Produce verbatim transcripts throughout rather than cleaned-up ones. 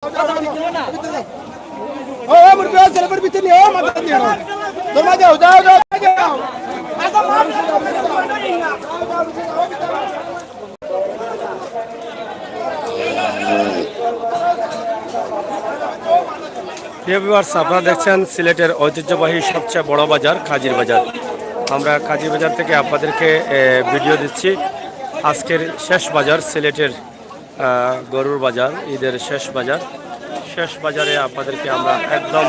ও মুরব্বি, ও ছেলেপুলে ভিতরে নিও, ও মাথা নিও। তোমরা যাও, যাও, যাও, যাও। প্রিয় ভিউয়ার্স, আপনারা দেখছেন সিলেটের ঐতিহ্যবাহী সবচেয়ে বড় বাজার কাজির বাজার। আমরা কাজির বাজার থেকে আপনাদেরকে, এ, ভিডিও দিচ্ছি। আজকের শেষ বাজার সিলেটের, আহ, গরুর বাজার, ঈদের শেষ বাজার। শেষ বাজারে আপনাদেরকে আমরা একদম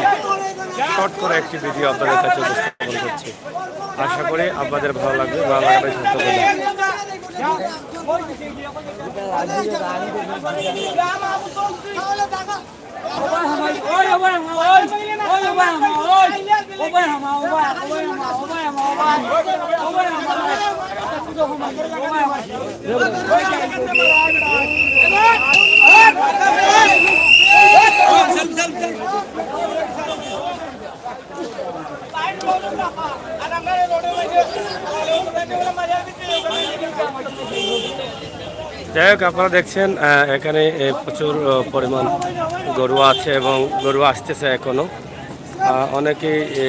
শর্ট করে একটি ভিডিও আপনাদের কাছে উপস্থাপন করছি। আশা করি আপনাদের ভালো লাগবে, ভালো লাগাটাই সত্য কথা। যাই হোক, আপনারা দেখছেন, আহ, এখানে, এ, প্রচুর, আহ, পরিমাণ গরু আছে এবং গরু আসতেছে এখনো। আহ, অনেকেই, এ,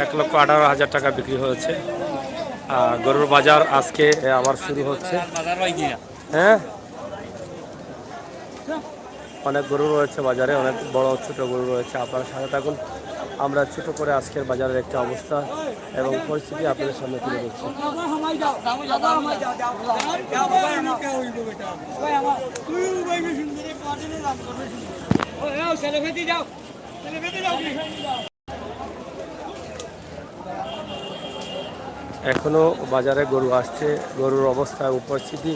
এক লক্ষ আঠারো হাজার টাকা বিক্রি হয়েছে। আহ, গরুর বাজার আজকে, এ, আবার শুরু হচ্ছে। হ্যাঁ, অনেক গরু রয়েছে বাজারে, অনেক বড় ছোট গরু রয়েছে। আপনারা সাথে থাকুন, আমরা ছোট করে আজকের বাজারের একটা অবস্থা এবং পরিস্থিতি আপনাদের সামনে তুলে ধরছি। এখনো বাজারে গরু আসছে, গরুর অবস্থা, উপস্থিতি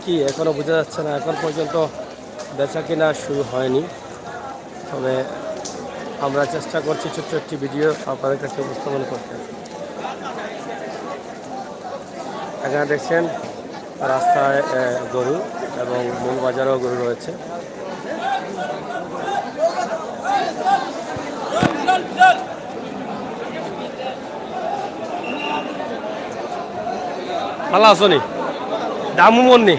কি এখনো বোঝা যাচ্ছে না। এখন পর্যন্ত বেচা কিনা শুরু হয়নি, তবে আমরা চেষ্টা করছি ছোট্ট একটি ভিডিও আপনাদের কাছে উপস্থাপন করতে। এখানে দেখছেন রাস্তায়, এ, গরু এবং মূল বাজারেও গরু রয়েছে। ভালা আছো নি? দাম উমর নি?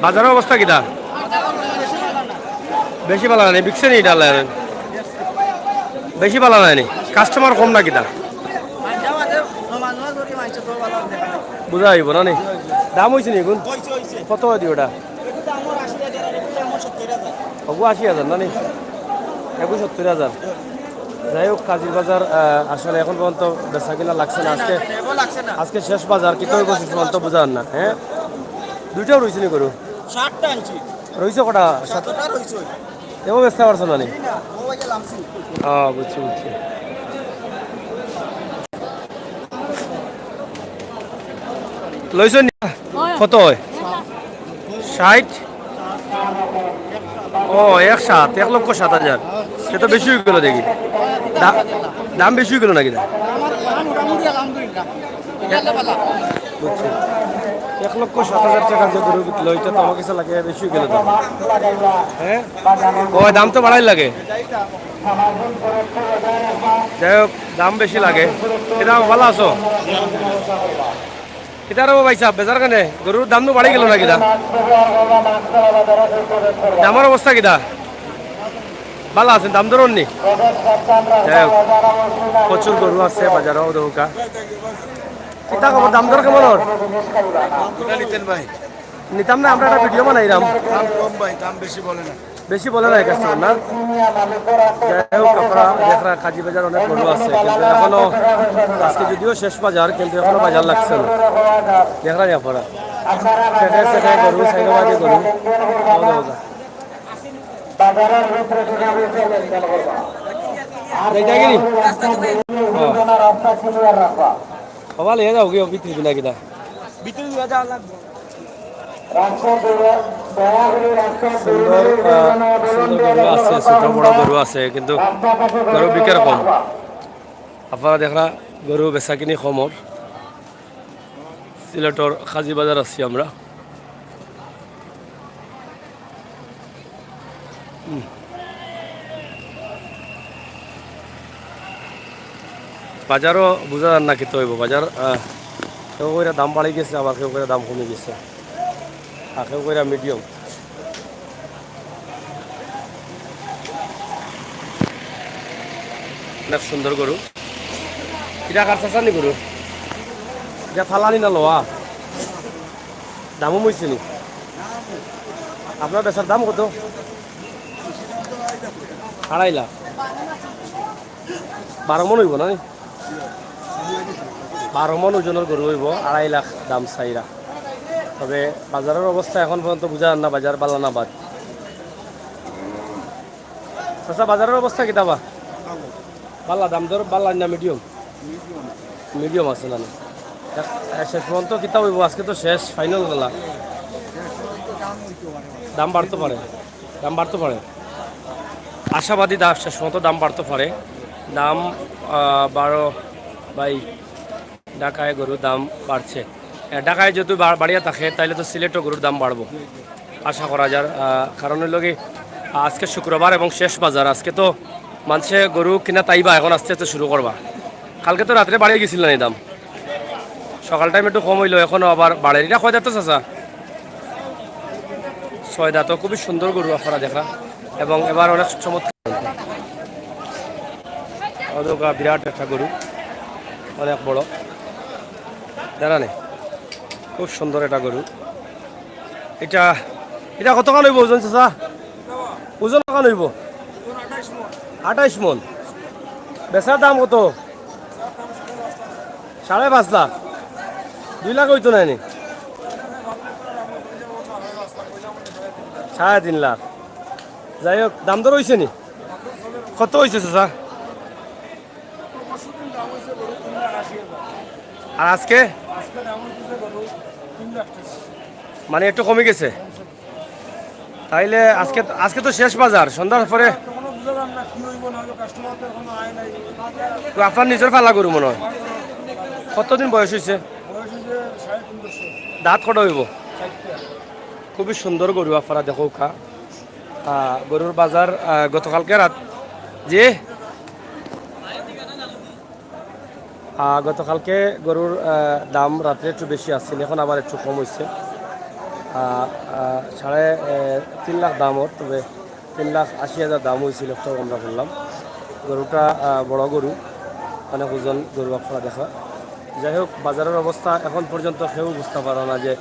বাজারর অবস্থা কিতা? বেশি ভালা নায় নি, বিকছে নি ডাল আর? বেশি ভালা নায় নি? কাস্টমার কম না কিতা? বুঝা অইবো না নি? দাম অইছে নি এগুন? কত অয় দি ওটা? অগু আশি হাজার না নি? এগু সত্তর হাজার। যাই হোক, কাজির বাজার, আহ, আসলে এখন পর্যন্ত বেচা কিনা লাগছে না। আজকে, আজকে শেষ বাজার, কিতা অইবো শেষ পর্যন্ত বুঝা যার না। হ্যাঁ, দুইটাও রইছে নি গরু? সাতটা আনছি। রইছে কটা? সাত। সাতটা রইছে। এগু বেচতে পারছো না নি? না, ও ভাই লামছি। আহ, বুঝছি, বুঝছি। লইছো নি? কত অয়? ষাইট? ও, এক সাত, এক লক্ষ সাত হাজার। সে তো বেশি অইগেলো দেখি। দা-, দাম বেশি অইগেলো নাকি দা? বুঝছি। এক লক্ষ সাত হাজার টাকা যে গরু বিকলো, ইটা তো আমার কাছে লাগে বেশি অইগেলো দাম। হ্যাঁ? ও, দাম তো বাড়াইল লাগে। যাই হোক, দাম বেশি লাগে। কিতা ভালা আছো? কিতা রে ভাইসাব, বেজার কেনে? গরুর দাম নু বাড়ি গেলো না কিতা? দামর অবস্থা কিতা? ভালা আছে, দাম দরর নি? যাই হোক, প্রচুর গরু আছে বাজারো, দেখউক্কা। কিতা খবর, দাম দর কেমন অর? কোনটা নিতেন ভাই? নিতাম না, আমরা একটা ভিডিও বানাইরাম। দাম কম ভাই, দাম বেশি বলে না। বেশি বলে না এই কাস্টমার না? যাই হোক, আপনারা দেখরা কাজি বাজার অনেক গরু আছে, কিন্তু এখনো, আজকে যদিও শেষ বাজার, কিন্তু এখনো বাজার লাগছে না। দেখরা নি আপনারা, সেখানে সেখানে গরু, সাইডে বাদে গরু, অউ দেখউক্কা। যাইতায় গি নি? ও। বাবা, লইয়া যাও গি, ভিতরে দিবা কিতা? ভিতরে দিবা, যাওয়া লাগবো। সুন্দর, আহ, সুন্দর গরু আছে, ছোট বড় গরু আছে, কিন্তু গরু বিকের কম। আপনারা দেখরা গরু বেচা কিনি কমর। সিলেটর কাজি বাজার আছি আমরা। হুম। বাজারও বুঝা যার না কিতা অইবো। বাজার, আহ, কেউ কইরা দাম বাড়ি গেছে, আবার কেউ কইরা দাম কমি গেছে, আর কেউ কইরা মিডিয়াম। অনেক সুন্দর গরু। ইটা কার চাচা নি গরু? ইটা ফালানি না লওয়া? দামও মইছে নি? আপনার বেচার দাম কত? আড়াই লাখ। বারো মন অইবো না নি? বারো মন ওজনর গরু অইবো, আড়াই লাখ দাম চাইরা। তবে বাজারর অবস্থা এখন পর্যন্ত বুঝা যার না, বাজার বালা না বাদ। চাচা, বাজারর অবস্থা কিতা বা? বালা, দাম দর বালা না মিডিয়াম? মিডিয়াম আছে না নি? এ, শেষ পর্যন্ত কিতা অইবো? আজকে তো শেষ, ফাইনাল খেলা। দাম বাড়তে পারে, দাম বাড়তে পারে। আশাবাদী দাম, শেষ পর্যন্ত দাম বাড়তে পারে। দাম, আহ, বারো ভাই, ঢাকায় গরুর দাম বাড়ছে। এ, ঢাকায় যেহেতু বা-, বাড়িয়া থাকে, তাইলে তো সিলেটও গরুর দাম বাড়বো, আশা করা যার। আহ, কারণ অইলো কি, আজকে শুক্রবার এবং শেষ বাজার। আজকে তো মানষে গরু কিনা তাইবা, এখন আস্তে আস্তে শুরু করবা। কালকে তো রাত্রে বাড়িয়া গেছিল না এই দাম, সকাল টাইম একটু কম অইলো, এখনো আবার বাড়ের। ইটা কয় দাঁত তো চাচা? ছয় দাঁত। খুবই সুন্দর গরু আপনারা দেখরা, এবং এবার অনেক চমৎকার। অদোকা বিরাট একটা গরু, অনেক বড়। দাঁড়ানে, খুব সুন্দর একটা গরু। ইটা, ইটা কতখান অইবো ওজন চাচা? ওজন কতখান অইবো? আঠাইশ মন। বেচার দাম কত? সাড়ে পাঁচ লাখ। দুই লাখ অইতো নায় নি? সাড়ে তিন লাখ। যাই হোক, দাম দর অইছে নি? কত অইছে চাচা? আর আজকে? মানে একটু কমি গেছে। তাইলে আজকে, আজকে তো শেষ বাজার, সন্ধ্যার পরে। তো আপনার নিজর ফালা গরু মনে হয়। কতদিন বয়স অইছে? দাঁত কটা অইবো? খুবই সুন্দর গরু আপনারা দেখউক্কা। আহ, গরুর বাজার, আহ, গতকালকে রাত, জি? আহ, গতকালকে গরুর, আহ, দাম রাত্রে একটু বেশি আছিল, এখন আবার একটু কম অইছে। আহ, আহ, সাড়ে, আহ, তিন লাখ দাম ওর, তবে তিন লাখ আশি হাজার দাম অইছিল, একটু আমরা করলাম। গরুটা, আহ, বড় গরু, অনেক ওজন গরু আপনারা দেখরা। যাই হোক, বাজারর অবস্থা এখন পর্যন্ত কেউ বুঝতা পাররা না যে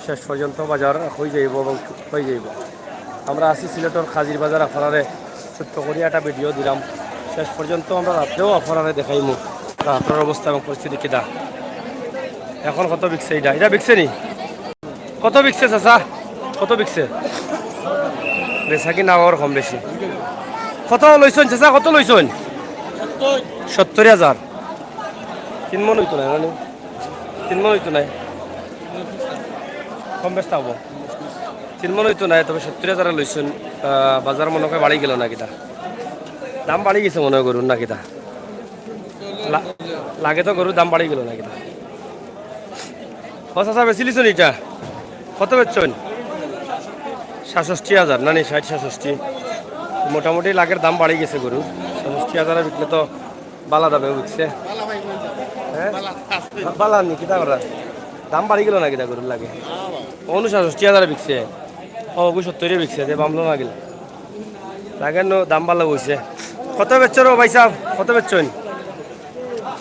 শেষ পর্যন্ত বাজার অই যাইবো এবং অই যাইবো। আমরা আছি সিলেটর কাজির বাজার, আপনারারে ছোট্ট করি একটা ভিডিও দিলাম। শেষ পর্যন্ত আমরা রাত্রেও আপনারারে দেখাইমু রাত্রর অবস্থা এবং পরিস্থিতি কিতা। এখন কত বিকছে ইটা? ইটা বিকছে নি? কত বিকছে চাচা? কত বিকছে? বেচা কিনা অর কম বেশি। কত লইছইন চাচা? কত লইছইন? সত্তর হাজার। তিন মন অইতো নায়, মানে? তিন মন অইতো নায়। কম বেচতা অইবো। তিন মন অইতো নায়, তবে সত্তর হাজারে লইছইন। আহ, বাজার মনে হয় বাড়ি গেল না কিতা? দাম বাড়ি গেছে মনে হয় গরুর না কিতা? লা-, লাগে তো গরুর দাম বাড়ি গেল না কিতা? ও চাচা, বেচিলিছইন ইটা? কত বেচছইন? সাতষট্টি হাজার, না নি, ষাট সাতষট্টি। মোটামুটি লাগের দাম বাড়ি গেছে গরুর। সাতষট্টি হাজারে বিকলে তো বালা দামে বিকছে। হ্যাঁ? বালা নি, কিতা করা? দাম বাড়ি গেল না কিতা গরুর লাগে? অনু সাতষট্টি হাজারে বিকছে। ও, অগু সত্তরে বিকছে, যে বামলো না গেল। লাগে নু দাম বালা অইছে। কত বেচছো রে ভাই সাহেব? কত বেচছইন?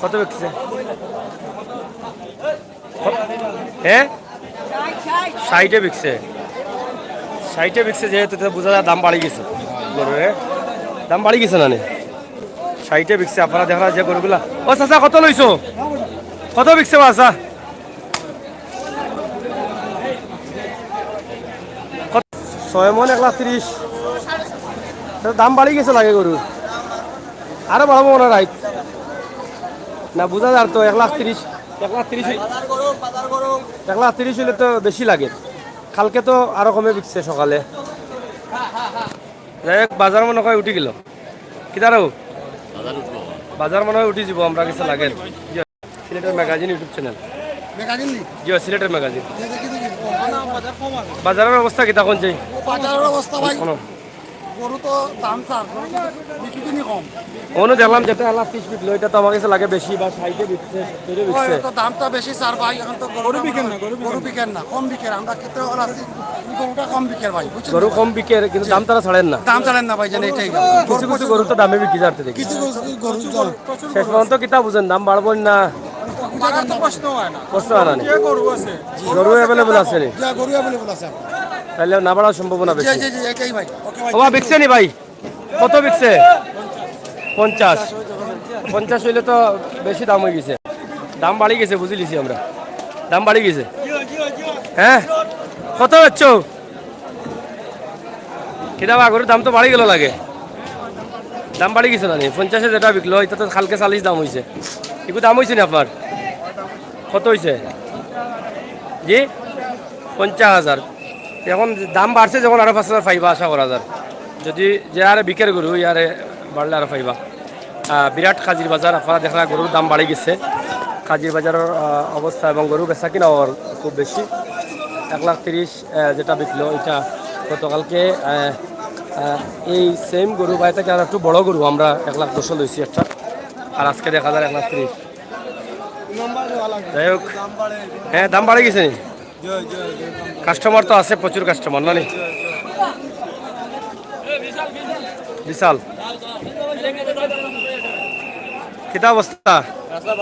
কত বেচছে? ক-, হ্যাঁ? ষাইটে বিকছে। ষাইটে বিকছে যেহেতু, তো বুঝা যায় দাম বাড়ি গেছে। গরুর, হ্যাঁ? দাম বাড়ি গেছে না নি? ষাইটে বিকছে, আপনারা দেখরা যে গরুগুলা। ও চাচা, কত লইছো? কত বিকছে বা চাচা? কত? ছয় মন এক লাখ তিরিশ। তো দাম বাড়ি গেছে লাগে গরুর। আরো বাড়বো মনে হয় রাইত। না, বুঝা যার তো এক লাখ তিরিশ, এক লাখ তিরিশ, এক লাখ তিরিশ অইলে তো বেশি লাগে। কালকে তো আরো কমে বিকছে সকালে। যাই হোক, বাজার মনে হয় উঠি গেল। কিতা রে? বাজার উঠলো। বাজার মনে হয় উঠি যাব, আমরা কিছু লাগে। সিলেটের ম্যাগাজিন YouTube চ্যানেল। ম্যাগাজিন নি? জি, সিলেটের ম্যাগাজিন। বাজারের অবস্থা কিতা কোন চাই? বাজারের অবস্থা ভাই, কোনো গরু তো দাম স্যার, গরু তো বিক্রি দিনই কম। অন্য দেখলাম যেটা এক লাখ ত্রিশ বিকলো, এটা তো আমার কাছে লাগে বেশি, বা ষাইটে বিকছে, সত্তরে বিকছে। তো দামটা বেশি স্যার ভাই, এখন তো গরু বিকেন না, গরু বিকেন না, কম বিকের। আমরা ক্ষেত্রে ওরা আছি, গরুটা কম বিকের ভাই, বুঝছেন? গরু কম বিকের, কিন্তু দাম তারা ছাড়েন না। দাম ছাড়েন না ভাই, জানি এটাই। কিছু কিছু গরু তো দামে বিক্রি যাচ্ছে দেখি। কিছু কিছু গরু শেষ পর্যন্ত কিতা বুঝেন, দাম বাড়বো না? বুঝা যায় না। প্রশ্ন হয় না। প্রশ্ন হয় না নি? যে গরু আছে। গরু অ্যাভেলেবল আছে নি? যে গরু অ্যাভেলেবল আছে আপনার। তাহলে না বাড়ার সম্ভাবনা বেশি। জি, জি, জি, এটাই ভাই। ওকে ভাই। ওবা বিকছে নি ভাই? কত বিকছে? পঞ্চাশ। পঞ্চাশ হইলে তো বেশি দাম হয়ে গেছে। দাম বাড়ি গেছে, বুঝিলিছি আমরা। দাম বাড়ি গেছে। হ্যাঁ? কত বেচছো? কিতা বা, গরুর দাম তো বাড়ি গেল লাগে। দাম বাড়ি গেছে না নি? পঞ্চাশে যেটা বিকলো, এটা তো কালকে চল্লিশ দাম হইছে। একটু দাম হইছে না আপনার? কত হইছে? জি? পঞ্চাশ হাজার। এখন দাম বাড়ছে যখন, আরো পাঁচ হাজার পাইবা আশা করা যায়। যদি যে আরে বিকের গরু, ইয়ারে বাড়লে আরো পাইবা। আহ, বিরাট কাজির বাজার, আপনারা দেখরা গরুর দাম বাড়ি গেছে। কাজির বাজারের, আহ, অবস্থা এবং গরু বেচা কিনা ওর খুব বেশি। এক লাখ তিরিশ, আহ, যেটা বিকলো, এটা গতকালকে, আহ, আহ, এই সেম গরু বাড়ি থেকে আর একটু বড় গরু আমরা এক লাখ দশ লইছি একটা, আর আজকে দেখা যায় এক লাখ তিরিশ। যাই হোক, হ্যাঁ, দাম বাড়ি গেছে নি? কাস্টমার তো আছে, প্রচুর কাস্টমার, না নি? বিশাল। কিতা অবস্থা?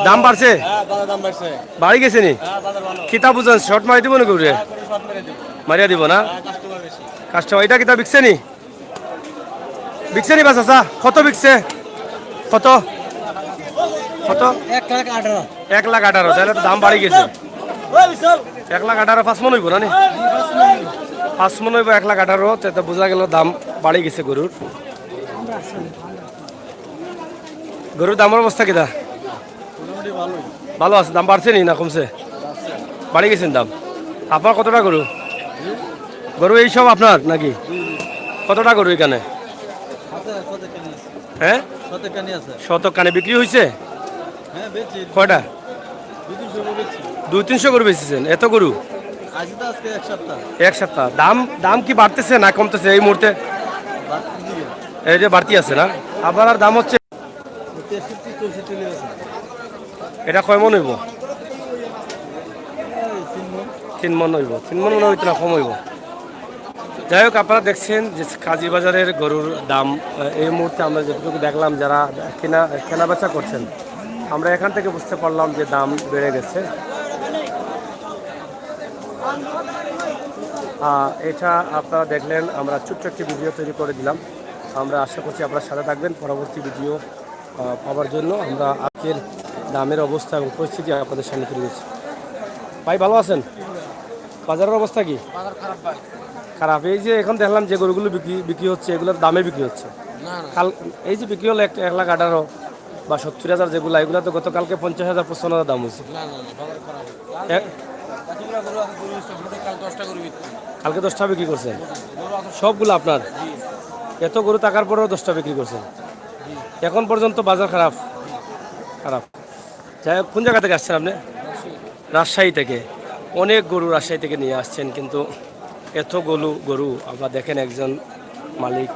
দাম বাড়ছে? হ্যাঁ, বাজার দাম বাড়ছে। বাড়ি গেছে নি? হ্যাঁ, বাজার ভালো। কিতা বুঝেন, শর্ট মারি দিব নাকি ঘুরে? হ্যাঁ, গরু শর্ট মেরে দিব। মারিয়া দিব না? হ্যাঁ, কাস্টমার বেশি। কাস্টমার, এটা কিতা বিকছে নি? বিকছে নি বা চাচা? কত বিকছে? কত? কত? এক লাখ আঠারো। এক লাখ আঠারো, তাহলে তো দাম বাড়ি গেছে। এক লাখ আঠারো, পাঁচ মন হইব না নি? পাঁচ মন হইব, এক লাখ আঠারো, তে তো বোঝা গেল দাম বাড়ি গেছে গরুর। গরুর দামের অবস্থা কিতা? ভালো আছে, দাম বাড়ছে নি না কমছে? বাড়ি গেছে নি দাম। আপনার কতটা গরু? গরু এই সব আপনার নাকি? কতটা গরু এখানে? হ্যাঁ, শতক কানি বিক্রি হয়েছে। কয়টা? দুই তিনশো গরু বেচছেন, এত গরু? এক সপ্তাহ। দাম, দাম কি বাড়তেছে না কমতেছে এই মুহূর্তে? এই যে বাড়তি আছে না, আবার আর দাম হচ্ছে। এটা কয় মন হইব? তিন মন হইব, তিন মন মনে হইতো না, কম হইব। যাই হোক, আপনারা দেখছেন যে কাজী বাজারের গরুর দাম, আহ, এই মুহূর্তে আমরা যতটুকু দেখলাম, যারা কেনা, কেনা বেচা করছেন, আমরা এখান থেকে বুঝতে পারলাম যে দাম বেড়ে গেছে। আহ, এটা আপনারা দেখলেন, আমরা ছোট্ট একটি ভিডিও তৈরি করে দিলাম। আমরা আশা করছি আপনারা সাথে থাকবেন পরবর্তী ভিডিও, আহ, পাওয়ার জন্য। আমরা আজকের দামের অবস্থা এবং পরিস্থিতি আপনাদের সামনে তুলে ধরছি। ভাই, ভালো আছেন? বাজারের অবস্থা কি? বাজার খারাপ ভাই। খারাপ। এই যে এখন দেখলাম যে গরুগুলো বিক্রি, বিক্রি হচ্ছে, এগুলোর দামে বিক্রি হচ্ছে। না, না। কাল, এই যে বিক্রি হলো এক, এক লাখ আঠারো বা সত্তর হাজার যেগুলো, এগুলো তো গতকালকে পঞ্চাশ হাজার, পঞ্চান্ন হাজার দাম হয়েছে। না, না, না, বাজার খারাপ। এ- কতগুলো গরু আছে, গরু হচ্ছে, আমাদের কাল দশটা গরু বিক্রি। কালকে দশটা বিক্রি করছেন? সবগুলো আপনার? এত গরু থাকার পরেও দশটা বিক্রি করছেন? এখন পর্যন্ত বাজার খারাপ? খারাপ। যাই হোক, কোন জায়গা থেকে আসছেন আপনি? রাজশাহী থেকে। অনেক গরু রাজশাহী থেকে নিয়ে আসছেন, কিন্তু এত গরু, গরু আপনারা দেখেন, একজন মালিক,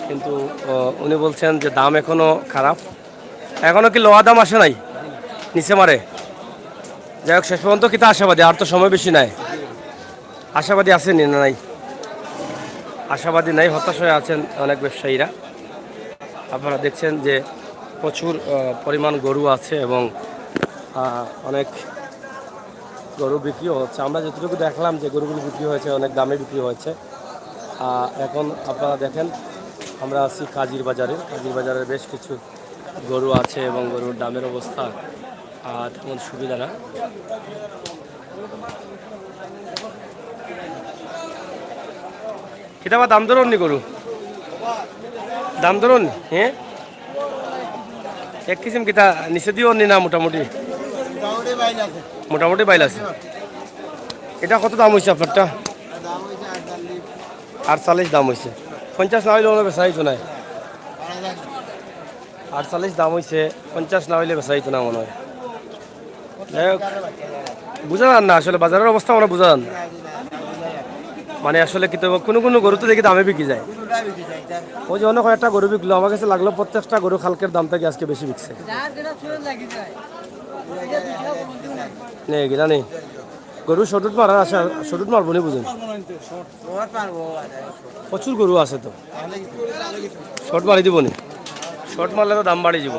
কিন্তু, আহ, উনি বলছেন যে দাম এখনো খারাপ, এখনো কি লওয়া দাম আসে নাই নিচে মারে। যাই হোক, শেষ পর্যন্ত কিতা আশাবাদী, আর তো সময় বেশি নাই। আশাবাদী আছেন না নাই? আশাবাদী নাই, হতাশ হয়ে আছেন অনেক ব্যবসায়ীরা। আপনারা দেখছেন যে প্রচুর, আহ, পরিমাণ গরু আছে এবং, আহ, অনেক গরু বিক্রিও হচ্ছে। আমরা যতটুকু দেখলাম যে গরুগুলো বিক্রি হয়েছে, অনেক দামে বিক্রি হয়েছে। আহ, এখন আপনারা দেখেন, আমরা আছি কাজীর বাজারে। কাজীর বাজারের বেশ কিছু গরু আছে এবং গরুর দামের অবস্থা, আহ, তেমন সুবিধা না। কিতা বা দাম দর অননি গরু? দাম দর অননি, হ্যাঁ? এক কিসিম কিতা নিচে দিও অননি না মোটামুটি? মোটামুটি বাইল আছে। এটা কত দাম হইছে আপনারটা? আটচল্লিশ দাম হইছে। পঞ্চাশ না হইলে মনে হয় বেচা হইতো নায়। আটচল্লিশ দাম হইছে, পঞ্চাশ না হইলে বেচা হইতো না মনে হয়। যাই হোক, বুঝা যার না আসলে, বাজারের অবস্থা মানে বুঝা যার না। মানে আসলে কিতা অইবো, কুনু কুনু গরু তো দেখি দামে বিকি যায়। ওই যে অনেক কয়েকটা গরু বিকলো, আমার কাছে লাগলো প্রত্যেকটা গরু কালকের দাম থাকি আজকে বেশি বিকছে। নে, এগুলা নেই। গরু শর্ট মারার আশা, শর্ট মারবো নি বুঝুন। প্রচুর গরু আছে তো। শর্ট মারি দিব নি। শর্ট মারলে তো দাম বাড়ি যাব।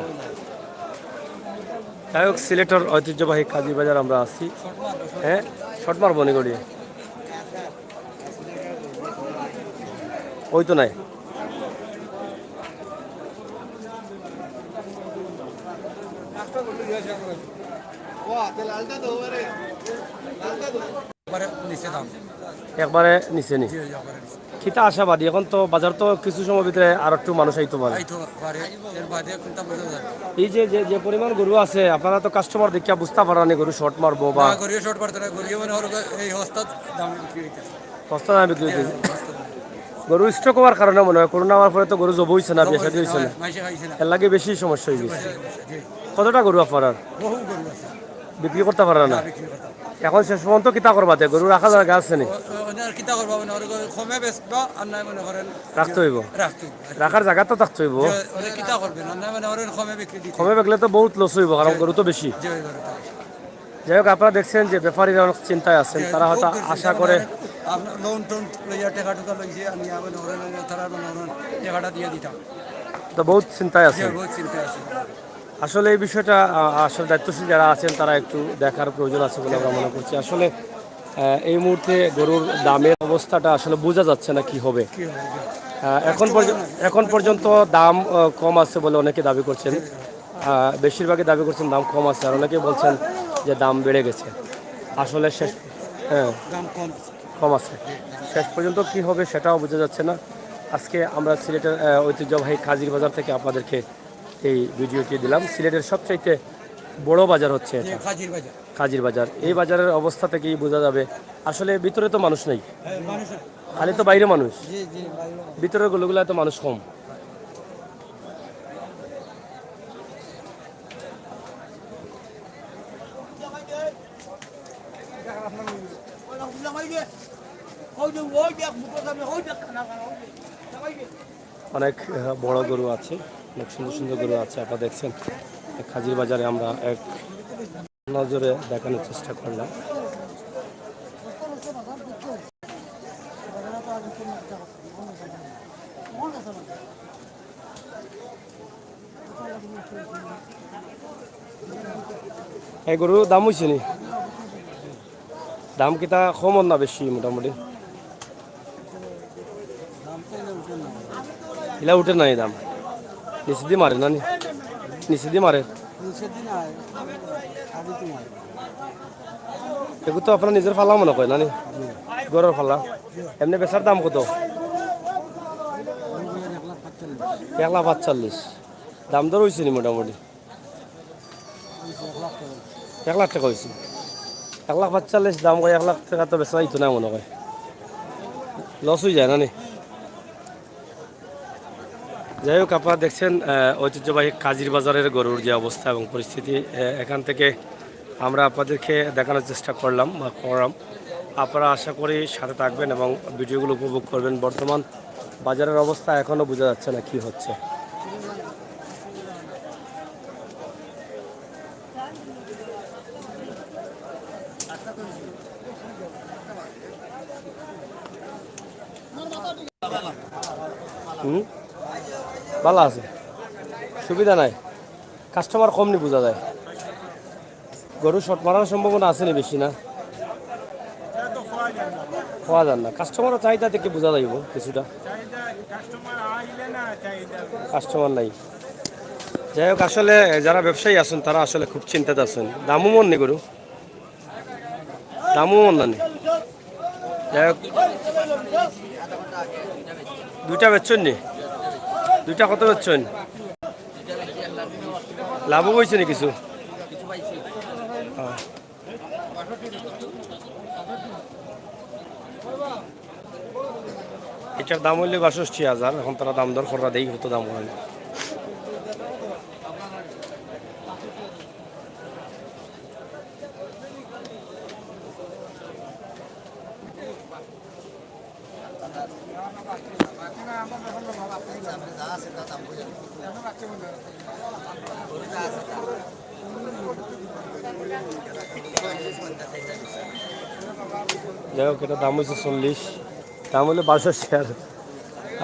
যাই হোক, সিলেটর ঐতিহ্যবাহী কাজির বাজার আমরা আছি। হ্যাঁ, শর্ট মারবো নি গড়িয়ে। ওই তো নাই। একবারে নিচে দাম। একবারে নিচে নি? জি, একবারে নিচে। কিতা আশাবাদী? এখন তো বাজার তো কিছু সময় ভিতরে আর একটু মানুষ আইতো পারে। আইতো পারে, এর বাদে কোনটা বোঝা যায় না। এই যে, যে, যে পরিমাণ গরু আছে, আপনারা তো কাস্টমার দেখিয়া বুঝতা পাররা নি গরু শর্ট মারবো বা না, গরু শর্ট মারতো না, গরু মানে হলো এই হস্তাত দাম বিক্রি হইতেছে। হস্তাত দামে বিক্রি হইতেছে। হস্তাত দাম। গরু স্টক হওয়ার কারণে মনে হয়, করোনা হওয়ার পরে তো গরু জব হইছে না, বিয়া শাদী হইছে না। মাইনষে খাইছে না। এর লাগি বেশি সমস্যা হয়ে গেছে। জি। কতটা গরু আপনার? বহু গরু আছে। বিক্রি করতা পাররা না? না, বিক্রি করতাম। এখন শেষ পর্যন্ত কিতা করবা তে? গরু রাখা জাগা আছে নি? ও, ও, ওনার কিতা করবা, মানে, ওর কমে বেচবা, আর নাই মনে করেন রাখতে হইব। রাখতে হইব। রাখার জাগা তো থাকতে হইব। যে, ওরে কিতা করবেন? আর নাই মনে করেন কমে বিক্রি দিতে। কমে বিকলে তো বহুত লস হইব, কারণ জি। গরু তো বেশি। জি, ওই গরু তো বেশি। যাই হোক, আপনারা দেখছেন যে ব্যাপারীরা অনেক চিন্তায় আছেন, জি, তারা হয়তো বহুত আশা করে। আপনার লোন টোন লইয়া, টাকা টুকা লইছে, আমি আবার মনে করেন, তারা মনে করেন টাকাটা দিয়ে দিতাম। তো বহুত চিন্তায় জি, আছেন। বহুত চিন্তায় আছে। আসলে এই বিষয়টা, আ, আসলে দায়িত্বশীল যারা আছেন, তারা একটু দেখার প্রয়োজন আছে বলে আমরা মনে করছি। আসলে, আ, এই মুহূর্তে গরুর দামের অবস্থাটা আসলে বোঝা যাচ্ছে না কি হবে। কি হবে, জি। আ, এখন পর্য-, এখন পর্যন্ত দাম, আ, কম আছে বলে অনেকে দাবি করছেন। আ, বেশিরভাগই দাবি করছেন দাম কম আছে, আর অনেকে বলছেন যে দাম বেড়ে গেছে। আসলে শেষ, হ্যাঁ, দাম কম আছে। কম আছে। শেষ পর্যন্ত কি হবে সেটাও বোঝা যাচ্ছে না। আজকে আমরা সিলেটের, আ, ঐতিহ্যবাহী কাজির বাজার থেকে আপনাদেরকে এই ভিডিওটি দিলাম। সিলেটের সবচাইতে বড় বাজার হচ্ছে জি, এটা, কাজির বাজার। কাজির বাজার। এই বাজারের অবস্থা থেকেই বোঝা যাবে আসলে ভিতরে তো মানুষ নেই, হ্যাঁ, মানুষ নেই। খালি তো বাইরে মানুষ। জি, জি, বাইরে মানুষ। ভিতরের গলিগুলায় তো মানুষ কম। অনেক, আহ, বড় গরু আছে, অনেক সুন্দর সুন্দর গরু আছে। আপনারা দেখছেন, কাজির বাজারে আমরা এক নজরে দেখানোর চেষ্টা করলাম। এই গরুর দাম হইছে নি? দাম কিতা কম না বেশি মোটামুটি? ইলা উঠে নাই দাম। নিচেদি মারে না নি? নিচেদি মারে। এগু তো আপনার নিজের ফালা মনে কয় না নি? ঘরর ফালা। এমনে বেচার দাম কত? এক লাখ পাঁচচল্লিশ। দাম দর হইছে নি মোটামুটি? এক লাখ টেকা হইছে। এক লাখ পাঁচচল্লিশ দাম কয়, এক লাখ টেকা তো বেচা যাইতো না মনে কয়। লস হয়ে যায় না নি? যাই হোক, আপনারা দেখছেন, আহ, ঐতিহ্যবাহী কাজির বাজারের গরুর যে অবস্থা এবং পরিস্থিতি, আহ, এখান থেকে আমরা আপনাদেরকে দেখানোর চেষ্টা করলাম বা করলাম। আপনারা আশা করি সাথে থাকবেন এবং ভিডিওগুলো উপভোগ করবেন। বর্তমান বাজারের অবস্থা এখনও বোঝা যাচ্ছে না কি হচ্ছে। হুম, ভালা আছে, সুবিধা নাই, কাস্টমার কম নি বুঝা যায়। গরু শর্ট মারার সম্ভাবনা আছে নি বেশি না? কওয়া যায় না, কাস্টমারও চাহিদা থেকে বুঝা যাইব কিছুটা। কাস্টমার নাই। যাই হোক, আসলে যারা ব্যবসায়ী আছেন, তারা আসলে খুব চিন্তাত আছেন। দামও মন নি গরু, দামও মন না নি। যাই হোক, দুইটা বেচছেন নি? দুইটা কত বেচছেন? লাভও হয়েছে নি কিছু? হ্যাঁ। এটার দাম হইলে বাষট্টি হাজার, এখন তারা দাম দর কররা দেই কত দাম করেন। যাই হোক, এটা দাম হইছে চল্লিশ, দাম হইলে বারোশো শেয়ার।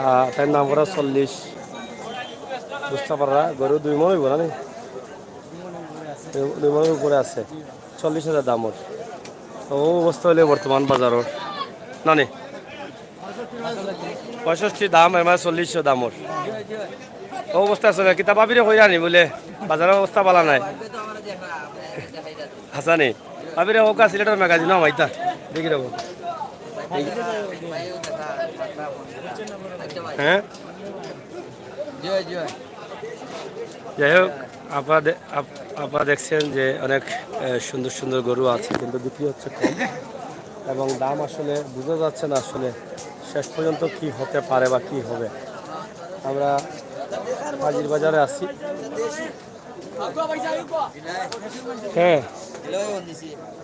আহ, তাই নাম করা চল্লিশ। বুঝতে পাররা, গরু দুই মন হইব না নি? দুই, দুই মনের উপরে আছে, চল্লিশ হাজার দাম ওর। তো ও অবস্থা হইলে বর্তমান বাজারর, না নি? পঁয়ষট্টি দাম, এর মানে চল্লিশ দাম ওর। ও অবস্থা আছে না? কিতা ভাবিরে কইরা নি বুলে বাজারর অবস্থা ভালা নাই। হাছা নি? ভাবিরে হোক, সিলেটর ম্যাগাজিন হামাইতা। দেখি রাখো। হ্যাঁ? যাই হোক, আপনারা দে-, আপ-, আপনারা দেখছেন যে অনেক, এ, সুন্দর সুন্দর গরু আছে, কিন্তু বিক্রি হচ্ছে কম এবং দাম আসলে বোঝা যাচ্ছে না আসলে শেষ পর্যন্ত কি হতে পারে বা কি হবে। আমরা হাজির বাজারে আছি। হ্যাঁ,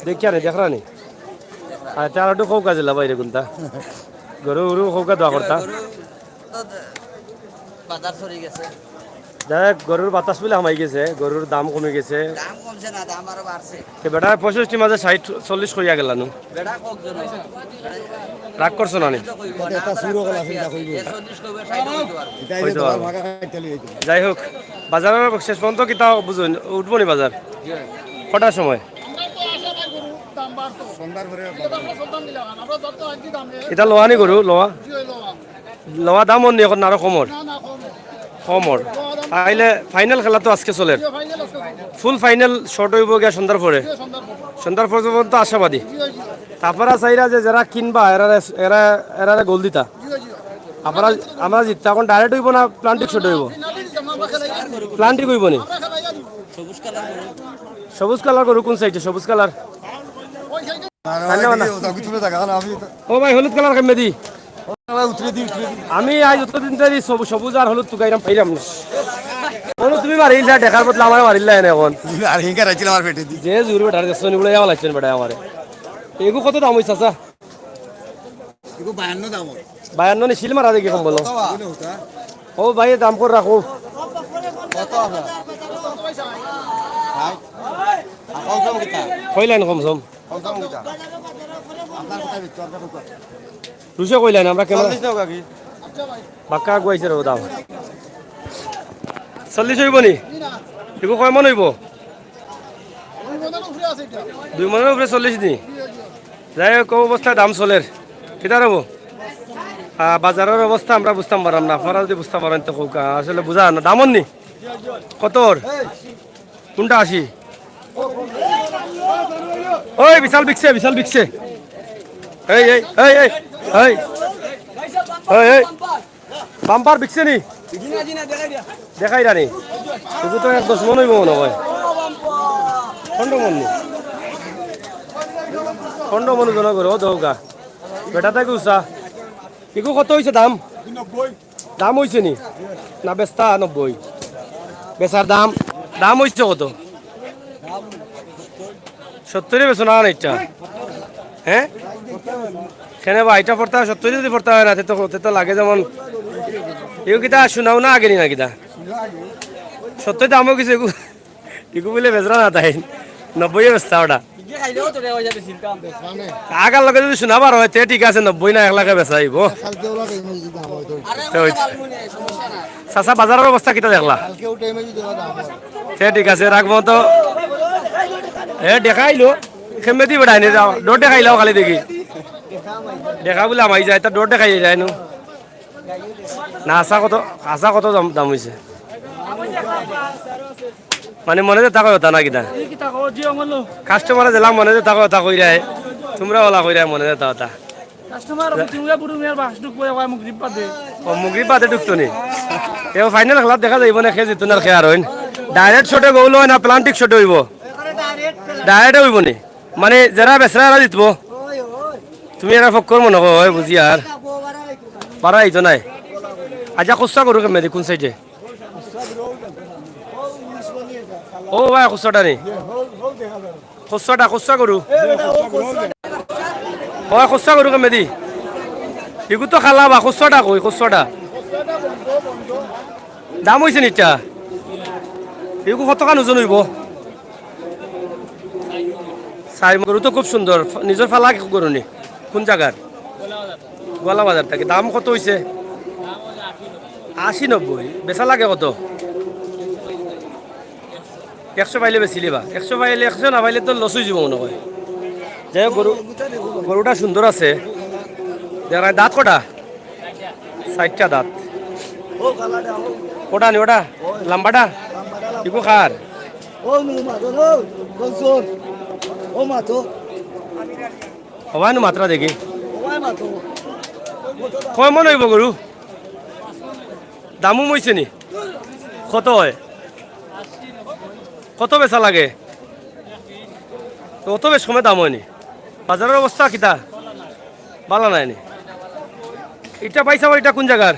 দেখিয়া নি, দেখরা নি। আর তার একটু কৌকা জেলা বাইরে কোনটা? গরু গরু কৌকা দোয়া করতা। বাজার সরি গেছে। যাই হোক, গরুর বাতাস বুলে হামাই গেছে, গরুর দাম কমি গেছে। দাম কমছে না, দাম আরো বাড়ছে। তো বেটা পঁয়ষট্টি মাঝে ষাট, চল্লিশ কইয়া গেলা নু। বেটা কম জন। রাগ করছো না নি? এটা, এটা চুরও গলা চিন্তা করবো। এ চল্লিশ কইবে, ষাট কইতে পারবো। এটাই হইতে তো পারবো। ভাগা খাইতে লিয়ে যাবে। যাই হোক, বাজারর শেষ পর্যন্ত কিতা বুঝুন, উঠবো নি বাজার? কটার সময়? সন্ধ্যার পরে। এটা লোয়া নি গরু, লোয়া? লোয়া দাম অর নি এখন আরো কমর? কমর। তাইলে ফাইনাল খেলা তো আজকে চলের। ফুল ফাইনাল শর্ট হইব গিয়া সন্ধ্যার পরে। সন্ধ্যার পর পর্যন্ত আশাবাদী। তারপরে চাইরা যে যারা কিনবা, এরারে, এরা, এরারে গোল দিতা। আমরা, আমরা জিততা। এখন ডাইরেক্ট হইব না প্লান্টিক শর্ট হইব? প্লান্টিক হইব নি? সবুজ কালার গরু কোন সাইডে? সবুজ কালার। আর তাহলে ওই না। দিকে ওটা ভিতরে থাকা, আর আমি তো ও ভাই, হলুদ কালার কেমনে দি? ওটা উতরে দি, উতরে দি। আমি আজ অতদিন ধরে সবু-, সবুজ আর হলুদ তুকাইরাম পাইরাম না। কোনো তুমি মারিলা, দেখার বদলে আমার মারিলা এনে এখন। আর হিংকা রাখছিল আমার পেটে দি। যে জুর বেটার দেখছো, নিগুলো যাওয়া লাগছে না বেটা আমারে। এগু কত দাম হইছে, চাচা? এগু বায়ান্ন দাম হয়। বায়ান্ন নি সিল মারা দেখি কম বলো। কত বা? ও ভাই, দাম কর রাখো। কত আপনার? ভাই, আর কম সম কিতা? কইলেন কম সম। কম সম কিতা? আপনার কথা বিচ্ছু, আপনার কথা। রুশে কইলেন, আমরা কেমন? চল্লিশ নাও কাকি। বাক্কা আগুয়াইছে রে দাম। চল্লিশ হইব নি? এগু কয় মন হইব? দুই মনের উপরে চল্লিশ নি? যাই হোক, অবস্থায় দাম চলের। কিতা রব? আহ, বাজারর অবস্থা আমরা বুঝতাম পারলাম না। আপনারা যদি বুঝতাম পারেন তো কউক্কা। আসলে বুঝা না। দাম অর নি? কত অর? কোনটা আশি? ওই বিশাল বিকছে, বিশাল বিকছে। এই, এই, এই, এই, এই। এই, এই। বাম্পার বিকছে নি? দেখাই রানি। এগু তো এক দশ মন হইব মনে হয়। পনেরো মন নি? পনেরো মন ওজন করে, ও দৌগা। বেটা তাকে উষা। এগু কত হইছে দাম? দাম হইছে নি? না বেচতা নব্বই? বেচার দাম, দাম হইছে কত? সত্তরে বেচো না, না এটা? হ্যাঁ? কেনে বা এটা পড়তা, সত্তরে যদি পড়তা হয় না, তে তো, তে তো লাগে যেমন, এগু কিতা শুনাও না আগে নি না কিতা? সত্তরে দাম হয়ে গেছে এগু। ইগু বুলে বেচরা না তাই, নব্বই এ বেচতা ওটা। আগার লগে যদি শুনা বার হয়, তে ঠিক আছে, নব্বই না এক লাখে বেচা অইব। তে অইছে। চাচা, বাজারর অবস্থা কিতা দেখলা? তে ঠিক আছে, রাখবো তো। এ, দেখাইলো। কেমনে দি বেটাইনি যাও, ডর দেখাইলাও খালি দেখি। দেখা বুলে আমাই যায়, তা ডর দেখাই যায় নু। না, আশা কত, আশা কত দাম, দাম হইছে? মানে মনে যে তাকো হতা না কিতা? এই কিতা কও, জি, অমলো। কাস্টমারে দিলাম মনে যে তাকো হতা কইরায়, তোমরা ওলা কইরায় মনে যে তা হতা। কাস্টমার, তুমি বুড়ো মিয়ার বাস ঢুকবো, এবার মুগরিব বাদে। ও, মুগরিব বাদে ঢুকতো নি? এবার ফাইনাল খেলা দেখা যাইব না, কে জিততো না আর কে আর হইন। ডাইরেক্ট শটে গোল হয় না, প্লান্টিক শটে হইব? ডাইরেক্ট হইব নি? মানে যারা বেচরা এরা জিতবো? তুমি এরা ফক্কর মনে করো, হয় বুঝি আর। বাড়া আইতো নাই। আচ্ছা, খুচরা গরু কেমনে দি, কোন সাইডে? ও ভাই, খুচরাটা নি? খুচরাটা, খুচরা গরু। ও ভাই, খুচরা গরু কেমনে দি? ইগু তো খালা বা, খসুয়াটা কই, খসুয়াটা? দাম অইছে নি ইটা? ইগু কতখান ওজন অইবো? চাইর মন। গরু তো খুব সুন্দর, ফ-, নিজর ফালা গরু নি? কুন জাগার? গোয়ালা বাজার থাকি। দাম কত অইছে? আশি নব্বই। বেচা লাগে কত? একশো পাইলে বেচিলিবা। একশো পাইলে, একশো না পাইলে তো লস অইযিবো মনো অয়। যাই হোক, গরু, গরুটা সুন্দর আছে। দেখা নাই, দাঁত কটা? চাইরটা দাঁত। ওটা নি, ওটা? লাম্বাটা? ইগু কার? হবায় নু মাতরা দেখি। কয় মন অইবো গরু? দামও মইছে নি? কত অয়? কত বেচা লাগে? তো অত বেশ কমে দাম অয়নি। বাজারর অবস্থা কিতা? ভালা নায় নি। ইটা পাইছ আবার, ইটা কুন জাগার?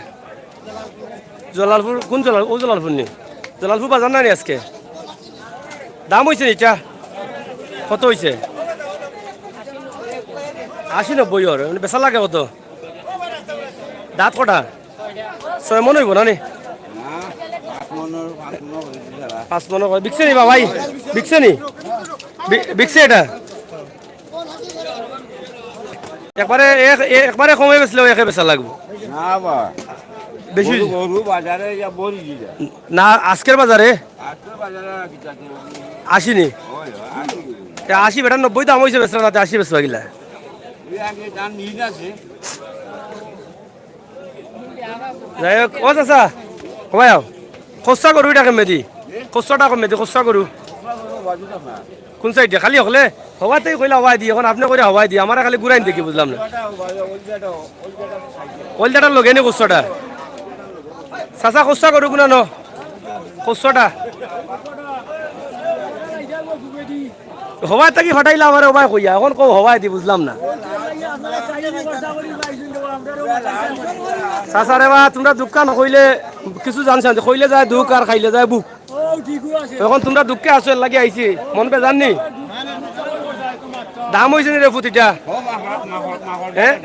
জলালপুর, কুন জলাল-, অউ জলালপুর নি? জলালপুর বাজার না নি আজকে? দাম অইছে নি ইটা? কত অইছে? আশি নব্বই অর, মানে বেচা লাগে কত? দাঁত কটা? ছয় মন অইবো না নি? পাঁচ মন অর, পাঁচ মন অর। বিকছে নি বা ভাই? বিকছে নি? বি-, বিকছে ইটা? একবারে এক-, এ-, একবারে কমে বেচলে একে বেচা লাগবো। না বা। বেশি গরু, গরু বাজারে ইয়া বড়ি দিলা। না, আজকের বাজারে? আজকের বাজারে আর কি জানি। আশি নি? অয়, অয়, আশি। তে আশি বেটা নব্বই দাম অইছে বেচরা না, তে আশি বেচবা কিলা? এই আগে দাম নিয়ে আছে। যাই হোক, ও চাচা, ও ভাই আও। খসুয়া গরু ইটা কেমনে দি? খসুয়াটা কেমনে দি, খসুয়া গরু? কুন সাইডে? খালি হকলে হবায় তাই কইলা হবায় দি, এখন আপনে কইরা হবায় দি, আমারে খালি ঘুরাইন দেখি বুঝলাম না। ওইলদাটার লগে নি খসুয়াটা? চাচা, খসুয়া গরু কুনানো? খসুয়াটা? হবায় থাকি ফাটাইলা আমারে হবায় কইয়া, এখন কও হবায় দি বুঝলাম না। চাচা রে বা, তুমরা দুখ কান কইলে কিছু জানছ না, কইলে যায় দুখ আর খাইলে যায় ভুক। এখন তুমরা দুখে আছো, এর লাগি আইছি, মন বেজার নি? দাম অইছে নি রে ফুতিটা? হ্যাঁ,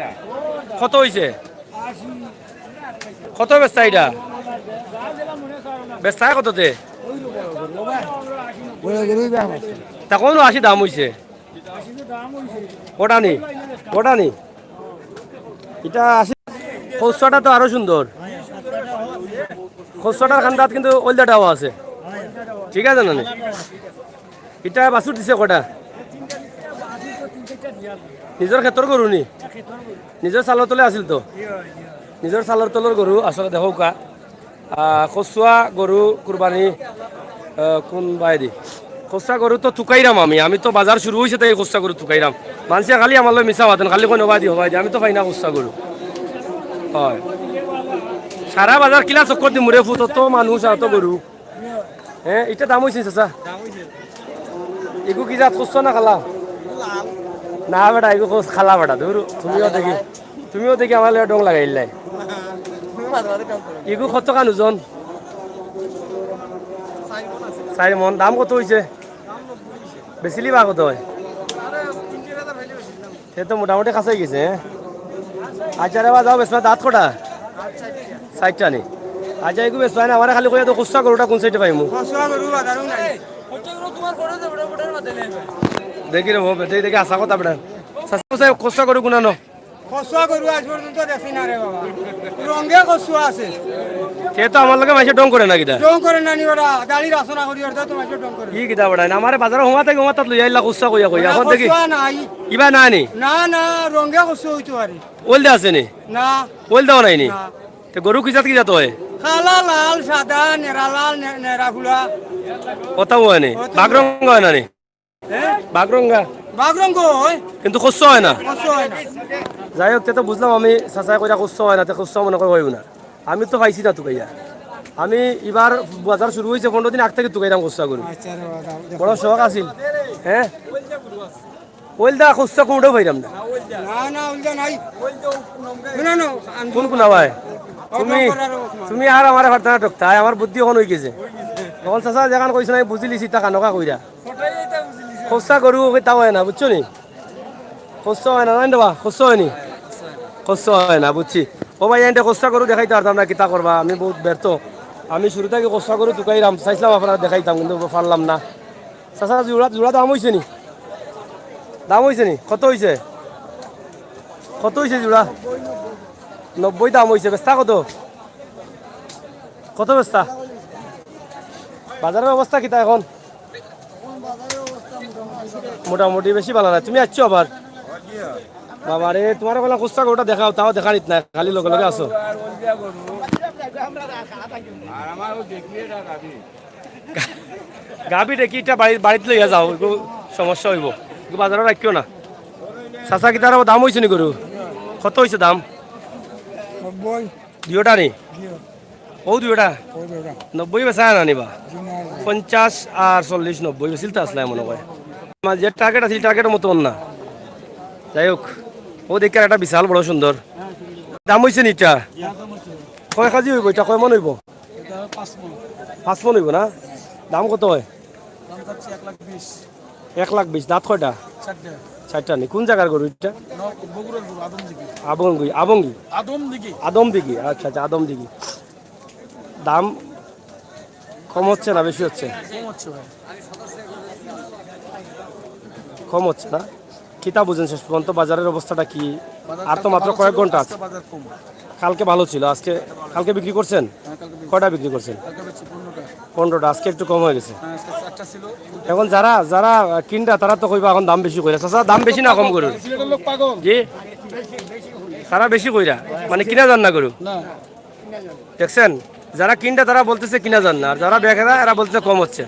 কত অইছে? কত বেচতা ইটা? বেচতা কততে? তা কইন আশি দাম অইছে। ওটা নি, ওটা নি। ইটা আশি। খসুয়াটা তো আরো সুন্দর। খসুয়াটার খান্দাত কিন্তু ওইলদাটাও আছে। ঠিক আছে না নি? ইটা বাছুর দিছে কটা? নিজর খেতর গরু নি? নিজর চালর তলে আছিল তো? নিজর চালর তলর গরু আসলে দেখউক্কা। আহ, খসুয়া গরু কুরবানি, আহ, কুন বায়দি? খসুয়া গরু তো তুকাইরাম আমি, আমি তো বাজার শুরু অইছে তাই খসুয়া গরু তুকাইরাম। মানষে খালি আমার লগে মিছা মাতইন, খালি কইন হবায়দি, হবায়দি, আমি তো পাই না খসুয়া গরু। অয়। সারা বাজার কিলা চক্কর দিমু রে ফুত, অত মানুষ আর অত গরু। হ্যাঁ, ইটা দাম অইছে চাচা? দাম অইছে। ইগু কি জাত খসুয়া না খালা? না বেটা, ইগু খস-, খালা বেটা, ধুর, তুমিও দেখি, তুমিও দেখি আমার লগে ঢং লাগাইলাই। ইগু কতখান ওজন? চাইর মন। দাম কত অইছে? বেচিলিবা কত অয়? তে তো মোটামুটি খাসাই গেছে, হ্যাঁ? আচ্ছা রে বা, যাও বেচবা, দাঁত কটা? চাইরটা নি? আচ্ছা, ইগু বেচবা না, আমারে খালি কইয়া দেও, খসুয়া গরুটা কুন সাইডে পাইমু? খসুয়া গরু বাজারও নাই। দেখি রে বা, দেখি, দেখি, আশা কথা বেটা। চাচা, খসুয়া গরু কুনানো? খসুয়া গরু আজ পর্যন্ত দেখছি না রে বাবা। রঙে খসুয়া আছে। তে তো আমার লগে মাইনষে ঢং করে না কিতা? ঢং করে না নি ওরা, দাড়ি রাসনা করি ওরা তো মাইনষে ঢং করে। কি কিতা বেটা? আমারে বাজারো হওয়া থাকি হওয়া তাত লইয়া আইলা খসুয়া কইয়া কইয়া। না, এখন দেখি। খসুয়া নাই। ইবা না নি? না, না, রঙে খসুয়া অইতো পারে। ওইলদা আছে নি? না। ওইলদাও নাই নি? না। তে গরু কি জাত কি জাত অয়? কালা লাল, সাদা, নেরা লাল, নে-, নেরা ফুলা। অতাও অয় নি? অতাও। বাঘ রঙ অয় না নি? হ্যাঁ? বাঘ রঙা। বাঘ রঙ অয়। কিন্তু খসুয়া অয় না। খসুয়া অয় না। যাই হোক, তে তো বুঝলাম আমি, চাচায় কইরা খসুয়া অয় না, তে খসুয়া মনে কয় অইবো না। আমি তো পাইছি না তুকাইয়া। আমি ইবার বাজার শুরু অইছে, পনরো দিন আগ থাকি তুকাইরাম খসুয়া গরু। আচ্ছা রে বাবা, দেখো। বড় শখ আছিল। হ্যাঁ? ওইলদা খসুয়া কুনটাও পাইরাম না। না, না, ওইলদা নাই। না, না, না, কুন কুনা ভাই? তুমি, তুমি আর আমারে পারতা না ঠকতায়, আমার বুদ্ধি অখন অইগেছে। অখন চাচা যেখান কইছে না, আমি বুঝিলিছি, তা কানকা কইরা। খসুয়া গরু ওকে তাও অয় না, বুঝছো নি? খসুয়া অয় না, জানি দেবা, খসুয়া অয় নি। খুচরা হয় না, বুঝছি। ও ভাই, এনতে খুচরা গরু দেখাইতে পারতাম না, কিতা করবা, আমি বহুত ব্যর্থ। আমি শুরু থাকি খুচরা গরু তুকাইরাম, চাইছিলাম আপনারারে দেখাইতাম, কিন্তু পারলাম না। চাচা, জোড়া, জোড়া দাম অইছে নি? দাম অইছে নি? কত অইছে? কত অইছে জোড়া? নব্বই দাম অইছে। বেচতা কত? কত বেচতা? বাজারর অবস্থা কিতা এখন? মোটামুটি বেশি ভালা নায়। তুমি আইছো আবার? বাবা রে, তুমারে কইলাম খুচরা গরুটা দেখাও, তাও দেখানিত নায়, খালি লগে লগে আছো। গাভী দেখি ইটা বাড়ি, বাড়িত লইয়া যাও, একটু সমস্যা অইবো, একটু বাজারো রাখিও না। চাচা, কিতার দাম অইছে নি গরু? কত অইছে দাম? নব্বই। দুইওটা নি? ও দুইওটা? ও দুইওটা। নব্বই বেচা না নিবা? জি না। পঞ্চাশ আর চল্লিশ, নব্বই বেচিল তো আসলে মনে হয়। আমার যে টার্গেট আছিল, টার্গেটের মতো না। যাই হোক, ও দেখি একটা বিশাল বড় সুন্দর। দাম অইছে নি ইটা? কয় কেজি অইবো ইটা? কয় মন অইবো? এটা পাঁচ মন। পাঁচ মন অইবো না? দাম কত হয়? দাম চাচ্ছি এক লাখ বিশ। এক লাখ বিশ। দাঁত কয়টা? চারটা। চারটা নি। কোন জাগার গরু ইটা? ন-, বগুড়ার গরু, আদমদিঘি। আবঙ্গি, আবঙ্গি? আদমদিঘি। আদমদিঘি, আচ্ছা, আচ্ছা, আদমদিঘি। দাম কম হচ্ছে না বেশি হচ্ছে? কম হচ্ছে ভাই। কম হচ্ছে না? কিতা বুঝেন শেষ পর্যন্ত বাজারের অবস্থাটা কি? বাজার আর তো কালকে মাত্র ভালো কয়েক ছিল, ঘন্টা আজকে আছে। বাজার কম। কালকে ভালো ছিল, আজকে, কালকে বিক্রি করছেন? হ্যাঁ, কালকে বিক্রি। কয়টা বিক্রি করছেন? কালকে বেচছি পনেরোটা। পনেরোটা, আজকে একটু কম হয়ে গেছে। হ্যাঁ, আজকে চারটা ছিল। এখন যারা, যারা কিনরা, তারা তো কইবা এখন দাম বেশি কইরা। চাচা, দাম বেশি না কম গরুর? সিলেটের লোক পাগল। জি? তারা বেশি কইরা, মানে কিনা যার না গরু? না। দেখছেন, যারা কিনরা তারা বলতেছে কিনা যার না, আর যারা বেচরা এরা বলতেছে কম হচ্ছে।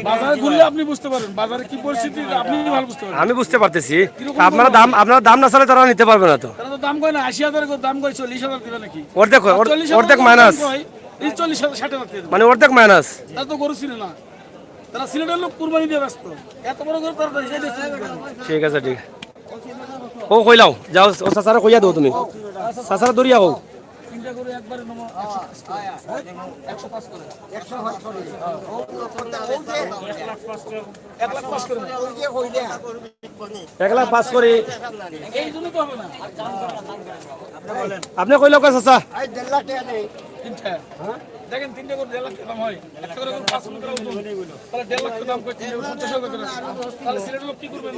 বাজারে ঘুরলে আপনি বুঝতে পারবেন, বাজারে কি পরিস্থিতি আপনি ভালো বুঝতে পারবেন। আমি বুঝতে পারতেছি, কিরকম আপনারা দাম, আপনারা দাম না চালে তারা নিতে পারবে না তো। তারা তো দাম কয় না, আশি হাজার করে দাম কয়, চল্লিশ হাজার দিবে নাকি? অর্ধেক হয়, আর অর্ধেক মাইনাস। এই চল্লিশ হাজার, ষাট হাজার টাকা দিবে। মানে অর্ধেক মাইনাস। তারা তো গরু চিনে না, তারা সিলেটের লোক কুরবানি দিয়ে ব্যস্ত। এত বড় গরু তারা দেশে দেশে ঠিক আছে, ঠিক আছে। ও কইলাও, যাও, ও চাচারে কইয়া দেও তুমি। চাচারে দরিয়া কও। তিনটা গরু একবারে নম-, একশো পাঁচ করে। একশো পাঁচ করে। এক লাখ পাঁচ করে। এক লাখ পাঁচ করি। এই জন্য তো হবে না। আপনি কইলাও কা চাচা? তিনটা। দেখেন, তিনটা গরু দেড় লাখ টাকা দাম হয়। একটা করে গরু পাঁচ মণ করে ওজন। তাহলে দেড় লাখ টাকা দাম করে তিনটা গরু পঞ্চাশ হাজার করে। তাহলে সিলেটের লোক কি করবেন?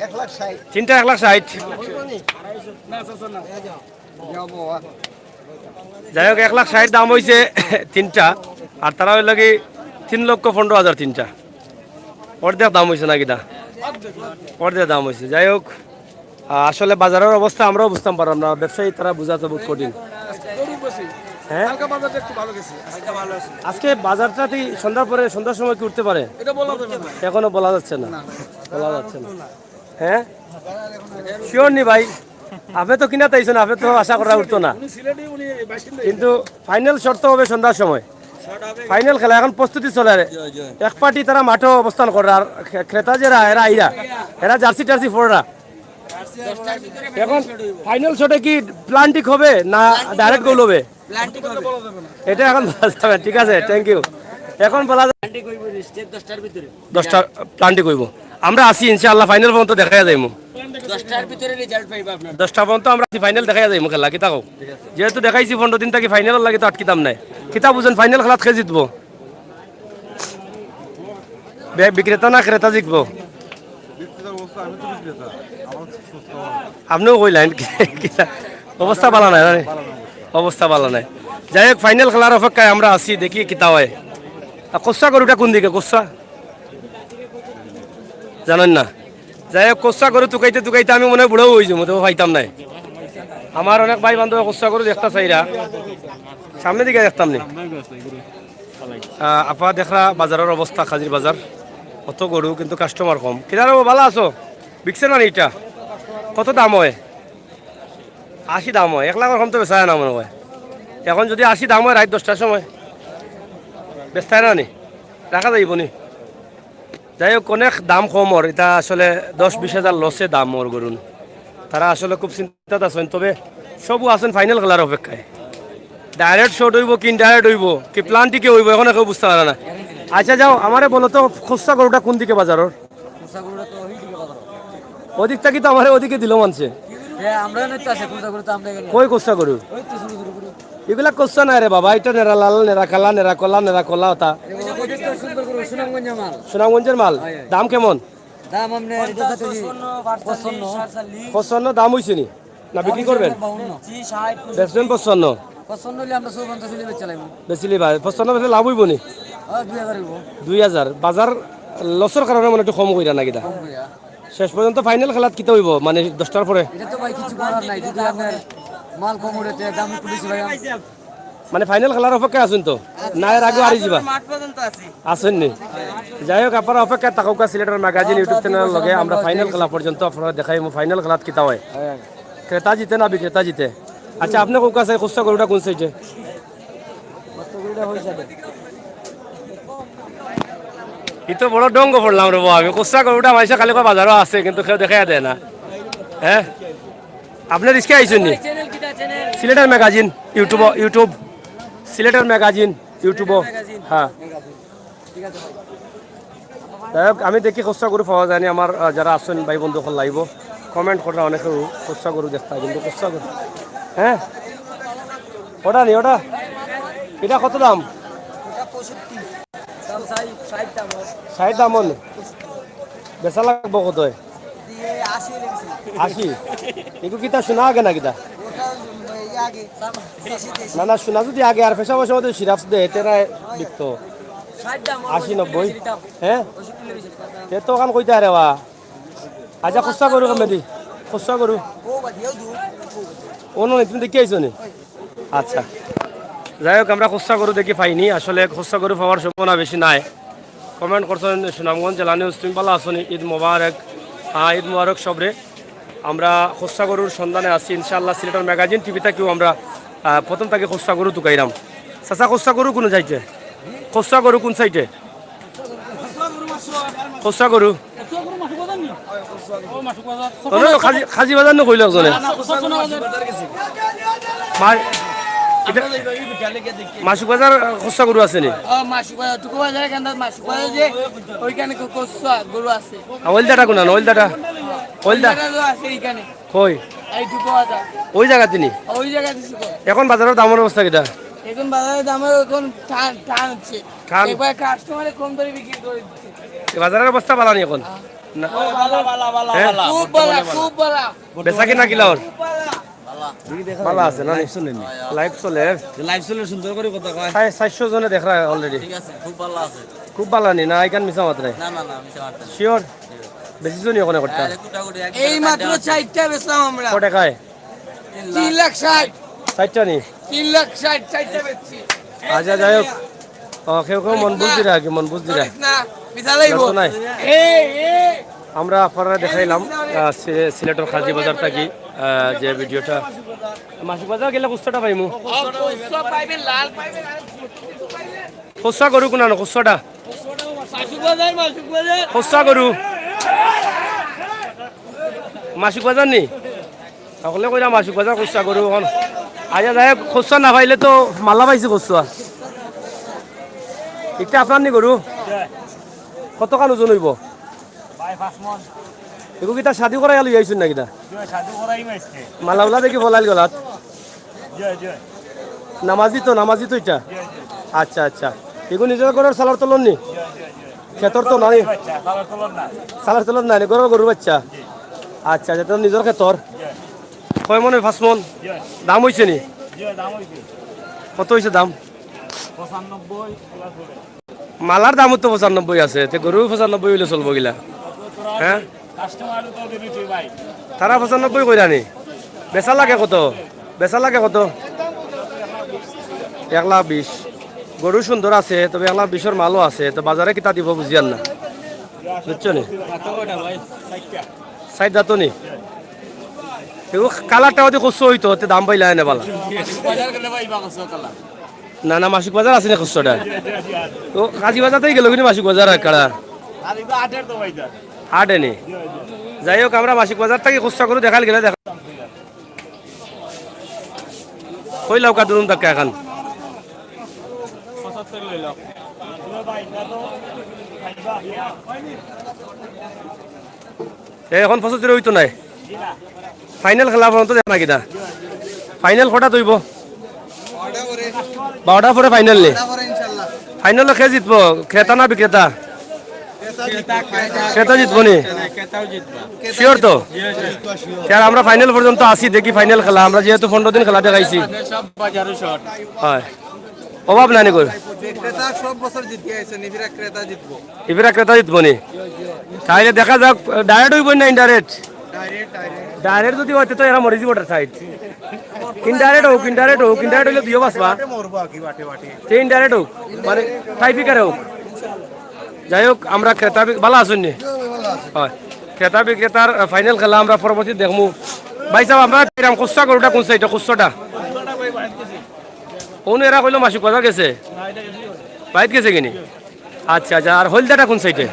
এক লাখ ষাট। তিনটা এক লাখ ষাট। না, চাচা, না। যাই হোক, এক লাখ ষাট দাম হইছে তিনটা, আর তারা হইল কি তিন লক্ষ পনেরো হাজার তিনটা। অর্ধেক দাম হইছে না কিতা? অর্ধেক দাম হইছে। যাই হোক, আহ, আসলে বাজারের অবস্থা আমরাও বুঝতাম পারলাম না, ব্যবসায়ী তারা বুঝাতে বহুত কঠিন। গরু বেশি। হ্যাঁ? হালকা বাজারটা একটু ভালো গেছে। আজকে বাজারটা কি সন্ধ্যার পরে, সন্ধ্যার সময় কি উঠতে পারে? এটা বলা যাবে না। এখনো বলা যাচ্ছে না। না। বলা যাচ্ছে না। হ্যাঁ? শিওর নি ভাই? আপনি তো কিনা তাইছেন, আপনি তো আশা করা উঠতো না। উনি সিলেটি, উনি বাসিন্দা। কিন্তু ফাইনাল শট তো হবে সন্ধ্যার সময়। ফাইনাল খেলা, এখন প্রস্তুতি চলে। এক পার্টি তারা মাঠে অবস্থান করে, আর খে-, ক্রেতা যারা, এরা আইরা, এরা জার্সি টার্সি পররা। এখন ফাইনাল শটে কি প্লান্টিক হবে না ডাইরেক্ট গোল হবে? প্লান্টিক হবে। এটা এখন বলা যাবে না। ঠিক আছে, থ্যাংক ইউ। এখন বলা যাবে। প্লান্টিক হইব নিশ্চিত দশটার ভিতরে। দশটা প্লান্টিক হইব। আমরা আছি ইনশাআল্লাহ, ফাইনাল পর্যন্ত দেখাইয়া যাইমু। দশটার ভিতরে রেজাল্ট পাইবা আপনার। দশটা পর্যন্ত আমরা আছি, ফাইনাল দেখাইয়া যাইমু খেলা, কিতা কও? যেহেতু দেখাইছি পনেরো দিন থাকি ফাইনাল লাগি তো আটকিতাম নাই। কিতা বুঝেন, ফাইনাল খেলাত কে জিতবো? বে-, বিক্রেতা না ক্রেতা জিতবো? বিক্রেতার অবস্থা, আমি তো বিক্রেতা। আমার অবস্থা ভালো। আপনিও কইলেন কি, কি, অবস্থা ভালো নাই, না? অবস্থা ভালো নাই। যাই হোক, ফাইনাল খেলার অপেক্ষায় আমরা আছি, দেখি কিতা হয়। আর কোসা গরুটা কোন দিকে? কোসা জানেন না? যাই হোক, কোসা গরু তুকাইতে তুকাইতে আমি মনে হয় বুড়াও হয়ে যাবো, তো পাইতাম নাই। আমার অনেক ভাই বান্ধব কোসা গরু দেখতা চাইরা, সামনের দিকে দেখতাম নি। আহ, আপা দেখরা বাজারের অবস্থা, খাজির বাজার, অত গরু কিন্তু কাস্টমার কম। কিনারে ও ভালো আছো? বিকছে না নি ইটা? কত দাম হয়? আশি দাম হয়, এক লাখর কম তো বেচা যায় না মনে হয়। এখন যদি আশি দাম হয় রাইত দশটার সময়, বেচতায় না নি? রাখা যাইব নি? যাই হোক, অনেক দাম কম ওর, এটা আসলে দশ বিশ হাজার লসে দাম ওর গরুন। তারা আসলে খুব চিন্তাত আছেন, তবে সবু আছেন ফাইনাল খেলার অপেক্ষায়। ডাইরেক্ট শট হইব কি ইনডাইরেক্ট হইব কি প্লান্টিকে হইব, এখন কেউ বুঝতে পারে না। আচ্ছা যাও, আমারে বলো তো, খুচরা গরুটা কোন দিকে বাজারর? ওদিক থাকি তো আমারে ওদিকে দিল মানছে। হ্যাঁ, আমরা এনে তো আছে, খুচরা করে তো আমরা এখানে। কই খুচরা গরু? ওই তো ছোট ছোট গরু। এগুলা খুচরা নাই রে বাবা, এটা নেরা লাল, নেরা কালা, নেরা কলা, নেরা কলা ওটা। এটা তো সুন্দর গরু, সুনামগঞ্জের মাল। সুনামগঞ্জের মাল। হয়, হয়। দাম কেমন? দাম আপনার পঞ্চাশ, পঁচপান্ন। পঁচপান্ন দাম হইছে নি? না বিক্রি করবেন? বাউন্ন। বেচবেন পঁচপান্ন? পঁচপান্ন হলে আমরা চৌপঞ্চাশ হলে বেচা লাগবো। বেচিলি ভাই, পঁচপান্ন বেচলে লাভ হইব নি? হ্যাঁ, দুই হাজার হইব। দুই হাজার। বাজার লসের কারণে মানে একটু কম কইরা নাকি দা? কম কইরা। শেষ পর্যন্ত ফাইনাল খেলাত কিতা হইব? মানে দশটার পরে? এটা তো ভাই কিছু করার নাই, যদি আপনার মাল কম উঠে, দাম একটু বেশি ভাই। মানে ফাইনাল খেলার অপেক্ষায় আছেন তো? না এর আগে হারি যাবা? মাঠ পর্যন্ত আছি। আছেন নি? যাই হোক, আপনারা অপেক্ষায় থাকুক সিলেটের ম্যাগাজিন YouTube চ্যানেলের লগে। আমরা ফাইনাল খেলা পর্যন্ত আপনারা দেখাইমু, ফাইনাল খেলাত কিতা হয়। ক্রেতা জিতে না বিক্রেতা জিতে? আচ্ছা, আপনি কোন কাছে খুচরা গরুটা কোন সাইডে? ই তো বড় ডঙ্গ পড়লাম রে বাবা, আমি খুচরা গরুটা মাইসা খালি কয় বাজারও আছে, কিন্তু কেউ দেখাইয়া দেয় না। হ্যাঁ, আপনি রিস্কে আইছেন নি? সিলেটের ম্যাগাজিন, ইউটিউব, ইউটিউব, সিলেটের ম্যাগাজিন, ইউটিউব। হ্যাঁ। যাই হোক, আমি দেখি খুচরা গরু পাওয়া যায়নি। আমার, আহ, যারা আছেন ভাই বন্ধু অকল লাইভও কমেন্ট করা, অনেকে খুচরা গরু দেখতা, কিন্তু খুচরা গরু, হ্যাঁ, ওটা নি, ওটা, এটা কত দাম? ষাট দাম অন। বেচা লাগবো কত? আশি। এগু কিতা সোনা আগে না কিতা? না, না, সোনা যদি আগে আর পেশা পয়সা মতো সিরাপ দে, এতে না বিকতো। আশি, নব্বই। হ্যাঁ, তে তো ওখান কইতে আরে বা। আচ্ছা, খুচরা গরু কমে দি, খুচরা গরু। ও না, তুমি দেখি আইছো নি? আচ্ছা, যাই হোক, আমরা খুচরা গরু দেখি পাইনি। আসলে খুচরা গরু পাওয়ার সম্ভাবনা বেশি নাই। কমেন্ট করছেন সুনামগঞ্জ জেলা নিউজ, তুমি ভালা আছো নি? ঈদ মোবারক। হ্যাঁ, ঈদ মোবারক সবরে। আমরা খুচরা গরুর সন্ধানে আছি ইনশাআল্লাহ। সিলেটের ম্যাগাজিন টিভি থাকিও আমরা, আহ, প্রথম থাকি খুচরা গরু তুকাইরাম। চাচা, খুচরা গরু কোন সাইডে? খুচরা গরু কোন সাইডে? খুচরা গরু। ওরে তো খাজি, খাজি বাজার নু কইল একজনে। মা-, এটা মাসুক বাজার, আহ, খুচরা গরু আছে নি? ও, মাসুক বাজার, টুকু বাজার, এখানটা মাসুক বাজার যে, ওইখানে খু-, খুচরা গরু আছে। আর ওইলদাটা কোন? ওইলদাটা? ওইলদা? ওইলদাটা তো আছে এইখানে। কই? এই টুকু বাজার। ওই জায়গাতে নি? ওই জায়গাতে ছিল। এখন বাজারের দামের অবস্থা কিটা? এখন বাজারের দামের এখন টান, টান হচ্ছে। টান? একবার কাস্টমারে কম দরে বিক্রি করে দিচ্ছে। এই বাজারের অবস্থা ভালা নি এখন? না। ও, ভালা, ভালা, ভালা, হ্যাঁ? ভালা। খুব ভালা, খুব ভালা। বেচা কিনা কিলা ওর? খুব ভালা। ভালা আছে না? লাইভ চলে নি? লাইভ চলে। যে লাইভ চলে সুন্দর করে কথা কয়। চাই-, চারশো জনে দেখরা already। ঠিক আছে, খুব ভালা আছে। খুব ভালা নি? না, এখান মিছা মাত্রে? না, না, না, মিছা মাত্রে। Sure? বেশি জনই ওখানে করতে। আরে, কুটাকুটি এক এই জায়গায় মাত্র কাটা আছে। চারটা বেচলাম আমরা। কত টাকায়? তিন লাখ। তিন লাখ ষাট। চারটা নি? তিন লাখ ষাট, চারটা বেচছি। আচ্ছা, যাই হোক। ও, কেউ কেউ মন বুঝ দিরা আর কি, মন বুঝ দিরা। করিস না, মিছা লাইবো। দরকার নাই। এই, এই। আমরা আপনারা দেখাইলাম, আহ, সি-, সিলেটের খাজি বাজার থাকি, আহ, যে ভিডিওটা। মাসুক বাজার গেলে খুচরাটা পাইমু। ও, খুচরা পাইবেন, লাল পাইবেন, আর কিছু পাইবেন। খুচরা গরু কোনানো, খুচরাটা? মাসুক বাজার, মাসুক বাজার। খুচরা গরু। মাসুক বাজার নি? সকলে কইরা মাসুক বাজার খুচরা গরু এখন। আচ্ছা, যাই হোক, খুচরা না পাইলে তো মালা পাইছি খুচরা। একটা আপনার নি গরু? কতখান ওজন হইব? ভাই, পাঁচ মন। এগু কিতা শাদি করাইয়া লই আইছুন না কিতা? জি, শাদি করাই মাইছে। মালা উলা দেখি ফলাইল গলাত। জি, জি। নামাজি তো, নামাজি তো এটা? জি, জি। আচ্ছা, আচ্ছা। এগু নিজর ঘরর চালার তলর নি? জি, জি, জি। খেতর তো নাই? বাচ্চা, চালার তলর না। চালার তলর নাই, ঘরর গরুর বাচ্চা? জি। আচ্ছা, আচ্ছা, তো নিজর খেতর? জি। কয় মনে? পাঁচ মন? জি। দাম হইছে নি? জি, দাম হইছে। কত হইছে দাম? পঁচানব্বই plus হবে। মালার দামও তো পঁচানব্বই আছে, তে গরু পঁচানব্বই হইলে চলবো কিলা? হ্যাঁ? কাস্টমার তো দিবি তুই ভাই। তারা পঁচানব্বই কইরা নি? বেচা লাগে কত? বেচা লাগে কত? এক লাখ বিশ। গরু সুন্দর আছে, তবে এক লাখ বিশর মালও আছে, তো বাজারে কিতা দিব বুঝিয়ার না। বুঝছো নি? সাইড দাঁত নি? এগু কালারটা যদি খুচরা হইতো, তে দাম পাইলা এনে বালা। বাজার গেলে ভাই, বা খুচরা কালার। না, না, মাসুক বাজার আছে না খুচরাটা? ও, কাজী বাজার থেকে গেল কিন্তু মাসুক বাজার আর কাড়া। আর এগুলো আটের তো ভাই, যা। আটে নি? যাই হোক, আমরা মাসুক বাজার থেকে খুচরা করে দেখাল গেলে দেখা। কই লাউকা দুরুম ধাক্কা এখন? এ, এখন পঁচাত্তর হইতো নাই। ফাইনাল খেলা পর্যন্ত দেখা না কিতা? ফাইনাল কটাত অইবো? বারোটার পরে ফাইনাল নি? ফাইনালো কে জিতবো, ক্রেতা না বিক্রেতা? ক্রেতা জিতবো নি? শিওর তো? তে আর আমরা ফাইনাল পর্যন্ত আছি, দেখি ফাইনাল খেলা। আমরা যেহেতু পনেরো দিন খেলা দেখাইছি। হয়, অভাব নাই নি কই? ক্রেতা সব বছর জিতে আইছে, নিবিড়া ক্রেতা জিতবো। ইবিরা ক্রেতা জিতবো নি? তাইলে দেখা যাক, ডাইরেক্ট অইবো না ইনডাইরেক্ট? ডাইরেক্ট যদি অইতে তো এরা মরি যাইবো সাইড। ইনডাইরেক্ট অউক, ইনডাইরেক্ট অউক, ইনডাইরেক্ট অইলে দুইও বাঁচবা। তে ইনডাইরেক্ট অউক, মানে টাইফিকারে অউক। যাই হোক, আমরা ক্রেতা বি-, ভালা আছইন নি? হয়। ক্রেতা বিক্রেতার, আহ, ফাইনাল খেলা আমরা পরবর্তী দেখমু। ভাই সাব, আমরা এরাম খুচরা গরুটা কোন সাইডে? খুচরাটা? অনু এরা কইলো মাসুক বাজার গেছে। বাড়িত গেছে কিনি? আচ্ছা, আচ্ছা, আর হলদাটা কোন সাইডে?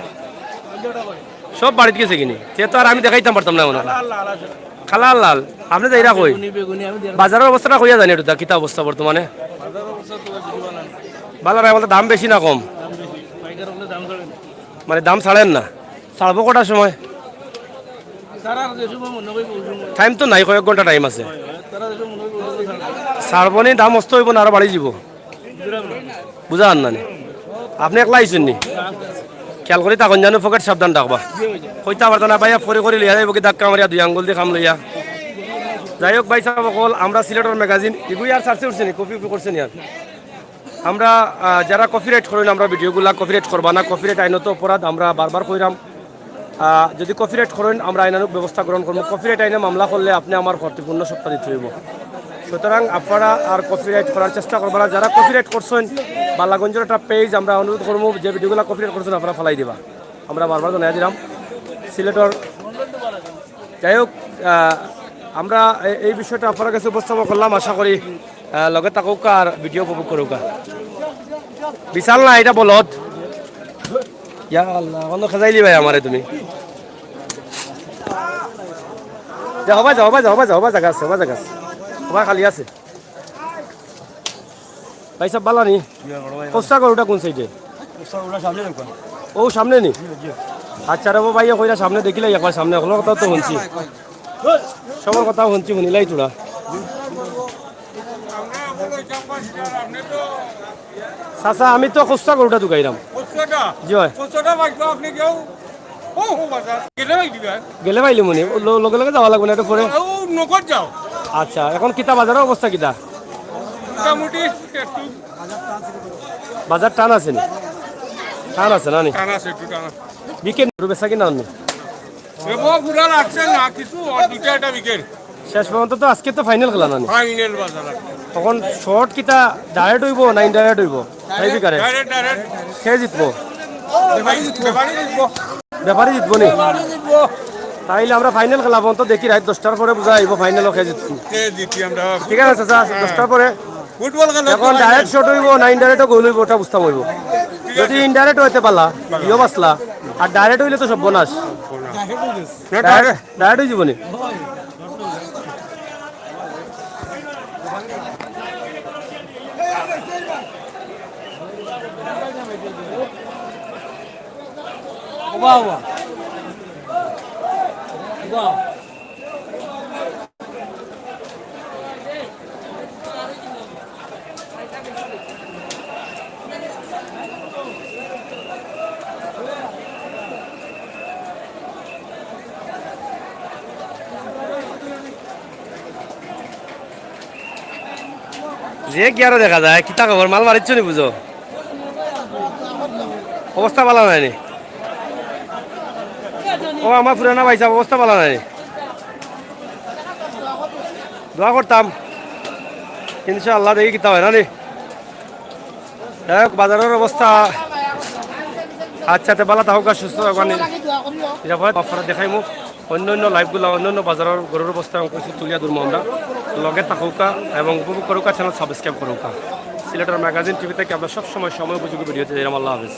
সব বাড়িত গেছে কিনি? তে তো আর আমি দেখাইতাম পারতাম না মনে হয়। খালা লাল, আপনি তো এরা কই? বাজারের অবস্থাটা কইয়া জানি একটু, কিতা অবস্থা বর্তমানে? বালা নাই বলতে দাম বেশি না কম? মানে দাম ছাড়েন না? ছাড়বো কটার সময়? টাইম তো নাই, কয়েক ঘন্টা টাইম আছে। ছাড়বো নি, দাম অস্ত অইবো না আরো বাড়ি যাইবো? বুঝা আর না নি? আপনি একলা আইছইন নি? খেয়াল করি থাকইন জানো, পকেট সাবধান রাখবা। কইতা পারতো না ভাইয়া, ফরে করি লইয়া যাইবো কি ধাক্কা মারিয়া দুই আঙ্গুল দি কাম লইয়া। যাই হোক ভাই সাব অকল, আমরা সিলেটর ম্যাগাজিন, ইগুই আর সারছে উঠছে নি, কপি উপি করছে নি আর? আমরা, আহ, যারা কপিরাইট করইন, আমরা ভিডিওগুলা কপিরাইট করবা না, কপিরাইট আইনত অপরাধ, আমরা বারবার কইরাম। আহ, যদি কপিরাইট করইন, আমরা আইনানুগ ব্যবস্থা গ্রহণ করমু। কপিরাইট আইনে মামলা করলে আপনি আমার ক্ষতিপূর্ণ সবটা দিতে অইবো। সুতরাং আপনারা আর কপিরাইট করার চেষ্টা করবা না। যারা কপিরাইট করছইন, বালাগঞ্জর একটা পেজ, আমরা অনুরোধ করমু যে ভিডিওগুলা কপিরাইট করছইন আপনারা ফালাই দিবা। আমরা বারবার জানাই দিলাম সিলেটর। যাই হোক, আহ, আমরা এ-, এই বিষয়টা আপনার কাছে উপস্থাপন করলাম। আশা করি, আহ, লগে থাকউক্কা আর ভিডিও উপভোগ করউক্কা। বিশাল না, এটা বলদ। ইয়া আল্লাহ, অনো খেজাইলি ভাই আমারে তুমি। যা, হবা যা, হবা যা, হবা যা, হবা জাগা আছে, হবা জাগা আছে। হবা খালি আছে। ভাই সাব, বালা নি? খুচরা গরুটা কোন সাইডে? খুচরা গরুটা সামনে দেখবা। ও, সামনে নি? জি, জি। আচ্ছা রে, ও ভাই, কইরা সামনে দেখিলাই একবার, সামনে অকলর কথা তো হুনছি। সবর কথা হুনছি, হুনিলাই থুড়া। চাচা, আমি তো খুচরা গরুটা ঢুকাইরাম। খুচরাটা? জি অয়। খুচরাটা বাইকটা আপনি কেউ ও, ও বাজার। গেলে ভাই দিবা? গেলে ভাইলে মনে, ও ল-, লগে লগে যাওয়া লাগবো না, একটু পরে। ও, নগদ যাও। আচ্ছা, এখন কিতা বাজারের অবস্থা কিতা? মোটামুটি একটু। বাজার টান আছে নি? টান আছে না নি? টান আছে, একটু টান আছে। বিকেল একটু বেচা কিনা অয়নি? এবার পুরা লাগছে না কিছু, আর দুইটা একটা বিকেল। শেষ পর্যন্ত তো আজকে তো ফাইনাল খেলা না নি? ফাইনাল বাজার আছে। তখন শর্ট কিতা ডাইরেক্ট অইবো না ইনডাইরেক্ট অইবো? টাই ব্রেকারে? Direct, direct. কে জিতবো? ব্যাপারী জিতবো। ব্যাপারী জিতবো। ব্যাপারী জিতবো নি? ব্যাপারী জিতবো। তাইলে আমরা ফাইনাল খেলা পর্যন্ত দেখি, রাইত দশটার পরে বুঝা আইবো ফাইনাল কে জিতবো। কে জিতি আমরা? ঠিক আছে চাচা, হ্যাঁ। দশটার পরে। ফুটবল খেলা এখন তো ডাইরেক্ট শর্ট অইবো না ইনডাইরেক্টও গোল অইবো, ওটা বুঝতাম অইবো। ঠিক আছে। যদি ইনডাইরেক্ট অইতে পারলা, ইয়ো বাঁচলা, আর ডাইরেক্ট অইলে তো সব বোনাস। না, ডাইরেক্ট। ডাইরেক্ট, ডাইরেক্ট অইবো নি? যে গিয়ারও দেখা যায়, কিতা খবর, মাল মারিচ্ছ নি বুঝো? অবস্থা ভালা নায় নি? ও আমার পুরানা ভাই সাহেব, অবস্থা ভালা নায় নি? দোয়া করতাম, ইনশাআল্লাহ, দেখি কিতা অয় না নি। যাই হোক, বাজারের অবস্থা আচ্ছা, তে ভালা থাকউক্কা, সুস্থ থাকউক্কা, নি-, নিরাপদ। আপনারা দেখাইমু অন্য অন্য লাইভগুলা, অন্য অন্য বাজারের গরুর অবস্থা এবং কিছু তুলিয়া ধরমু আমরা। লগে থাকউক্কা এবং উপভোগ করউক্কা, চ্যানেল সাবস্ক্রাইব করউক্কা। সিলেটের ম্যাগাজিন টিভি থেকে আমরা সবসময় সময় উপযোগী ভিডিও দিলাম। আল্লাহ হাফেজ।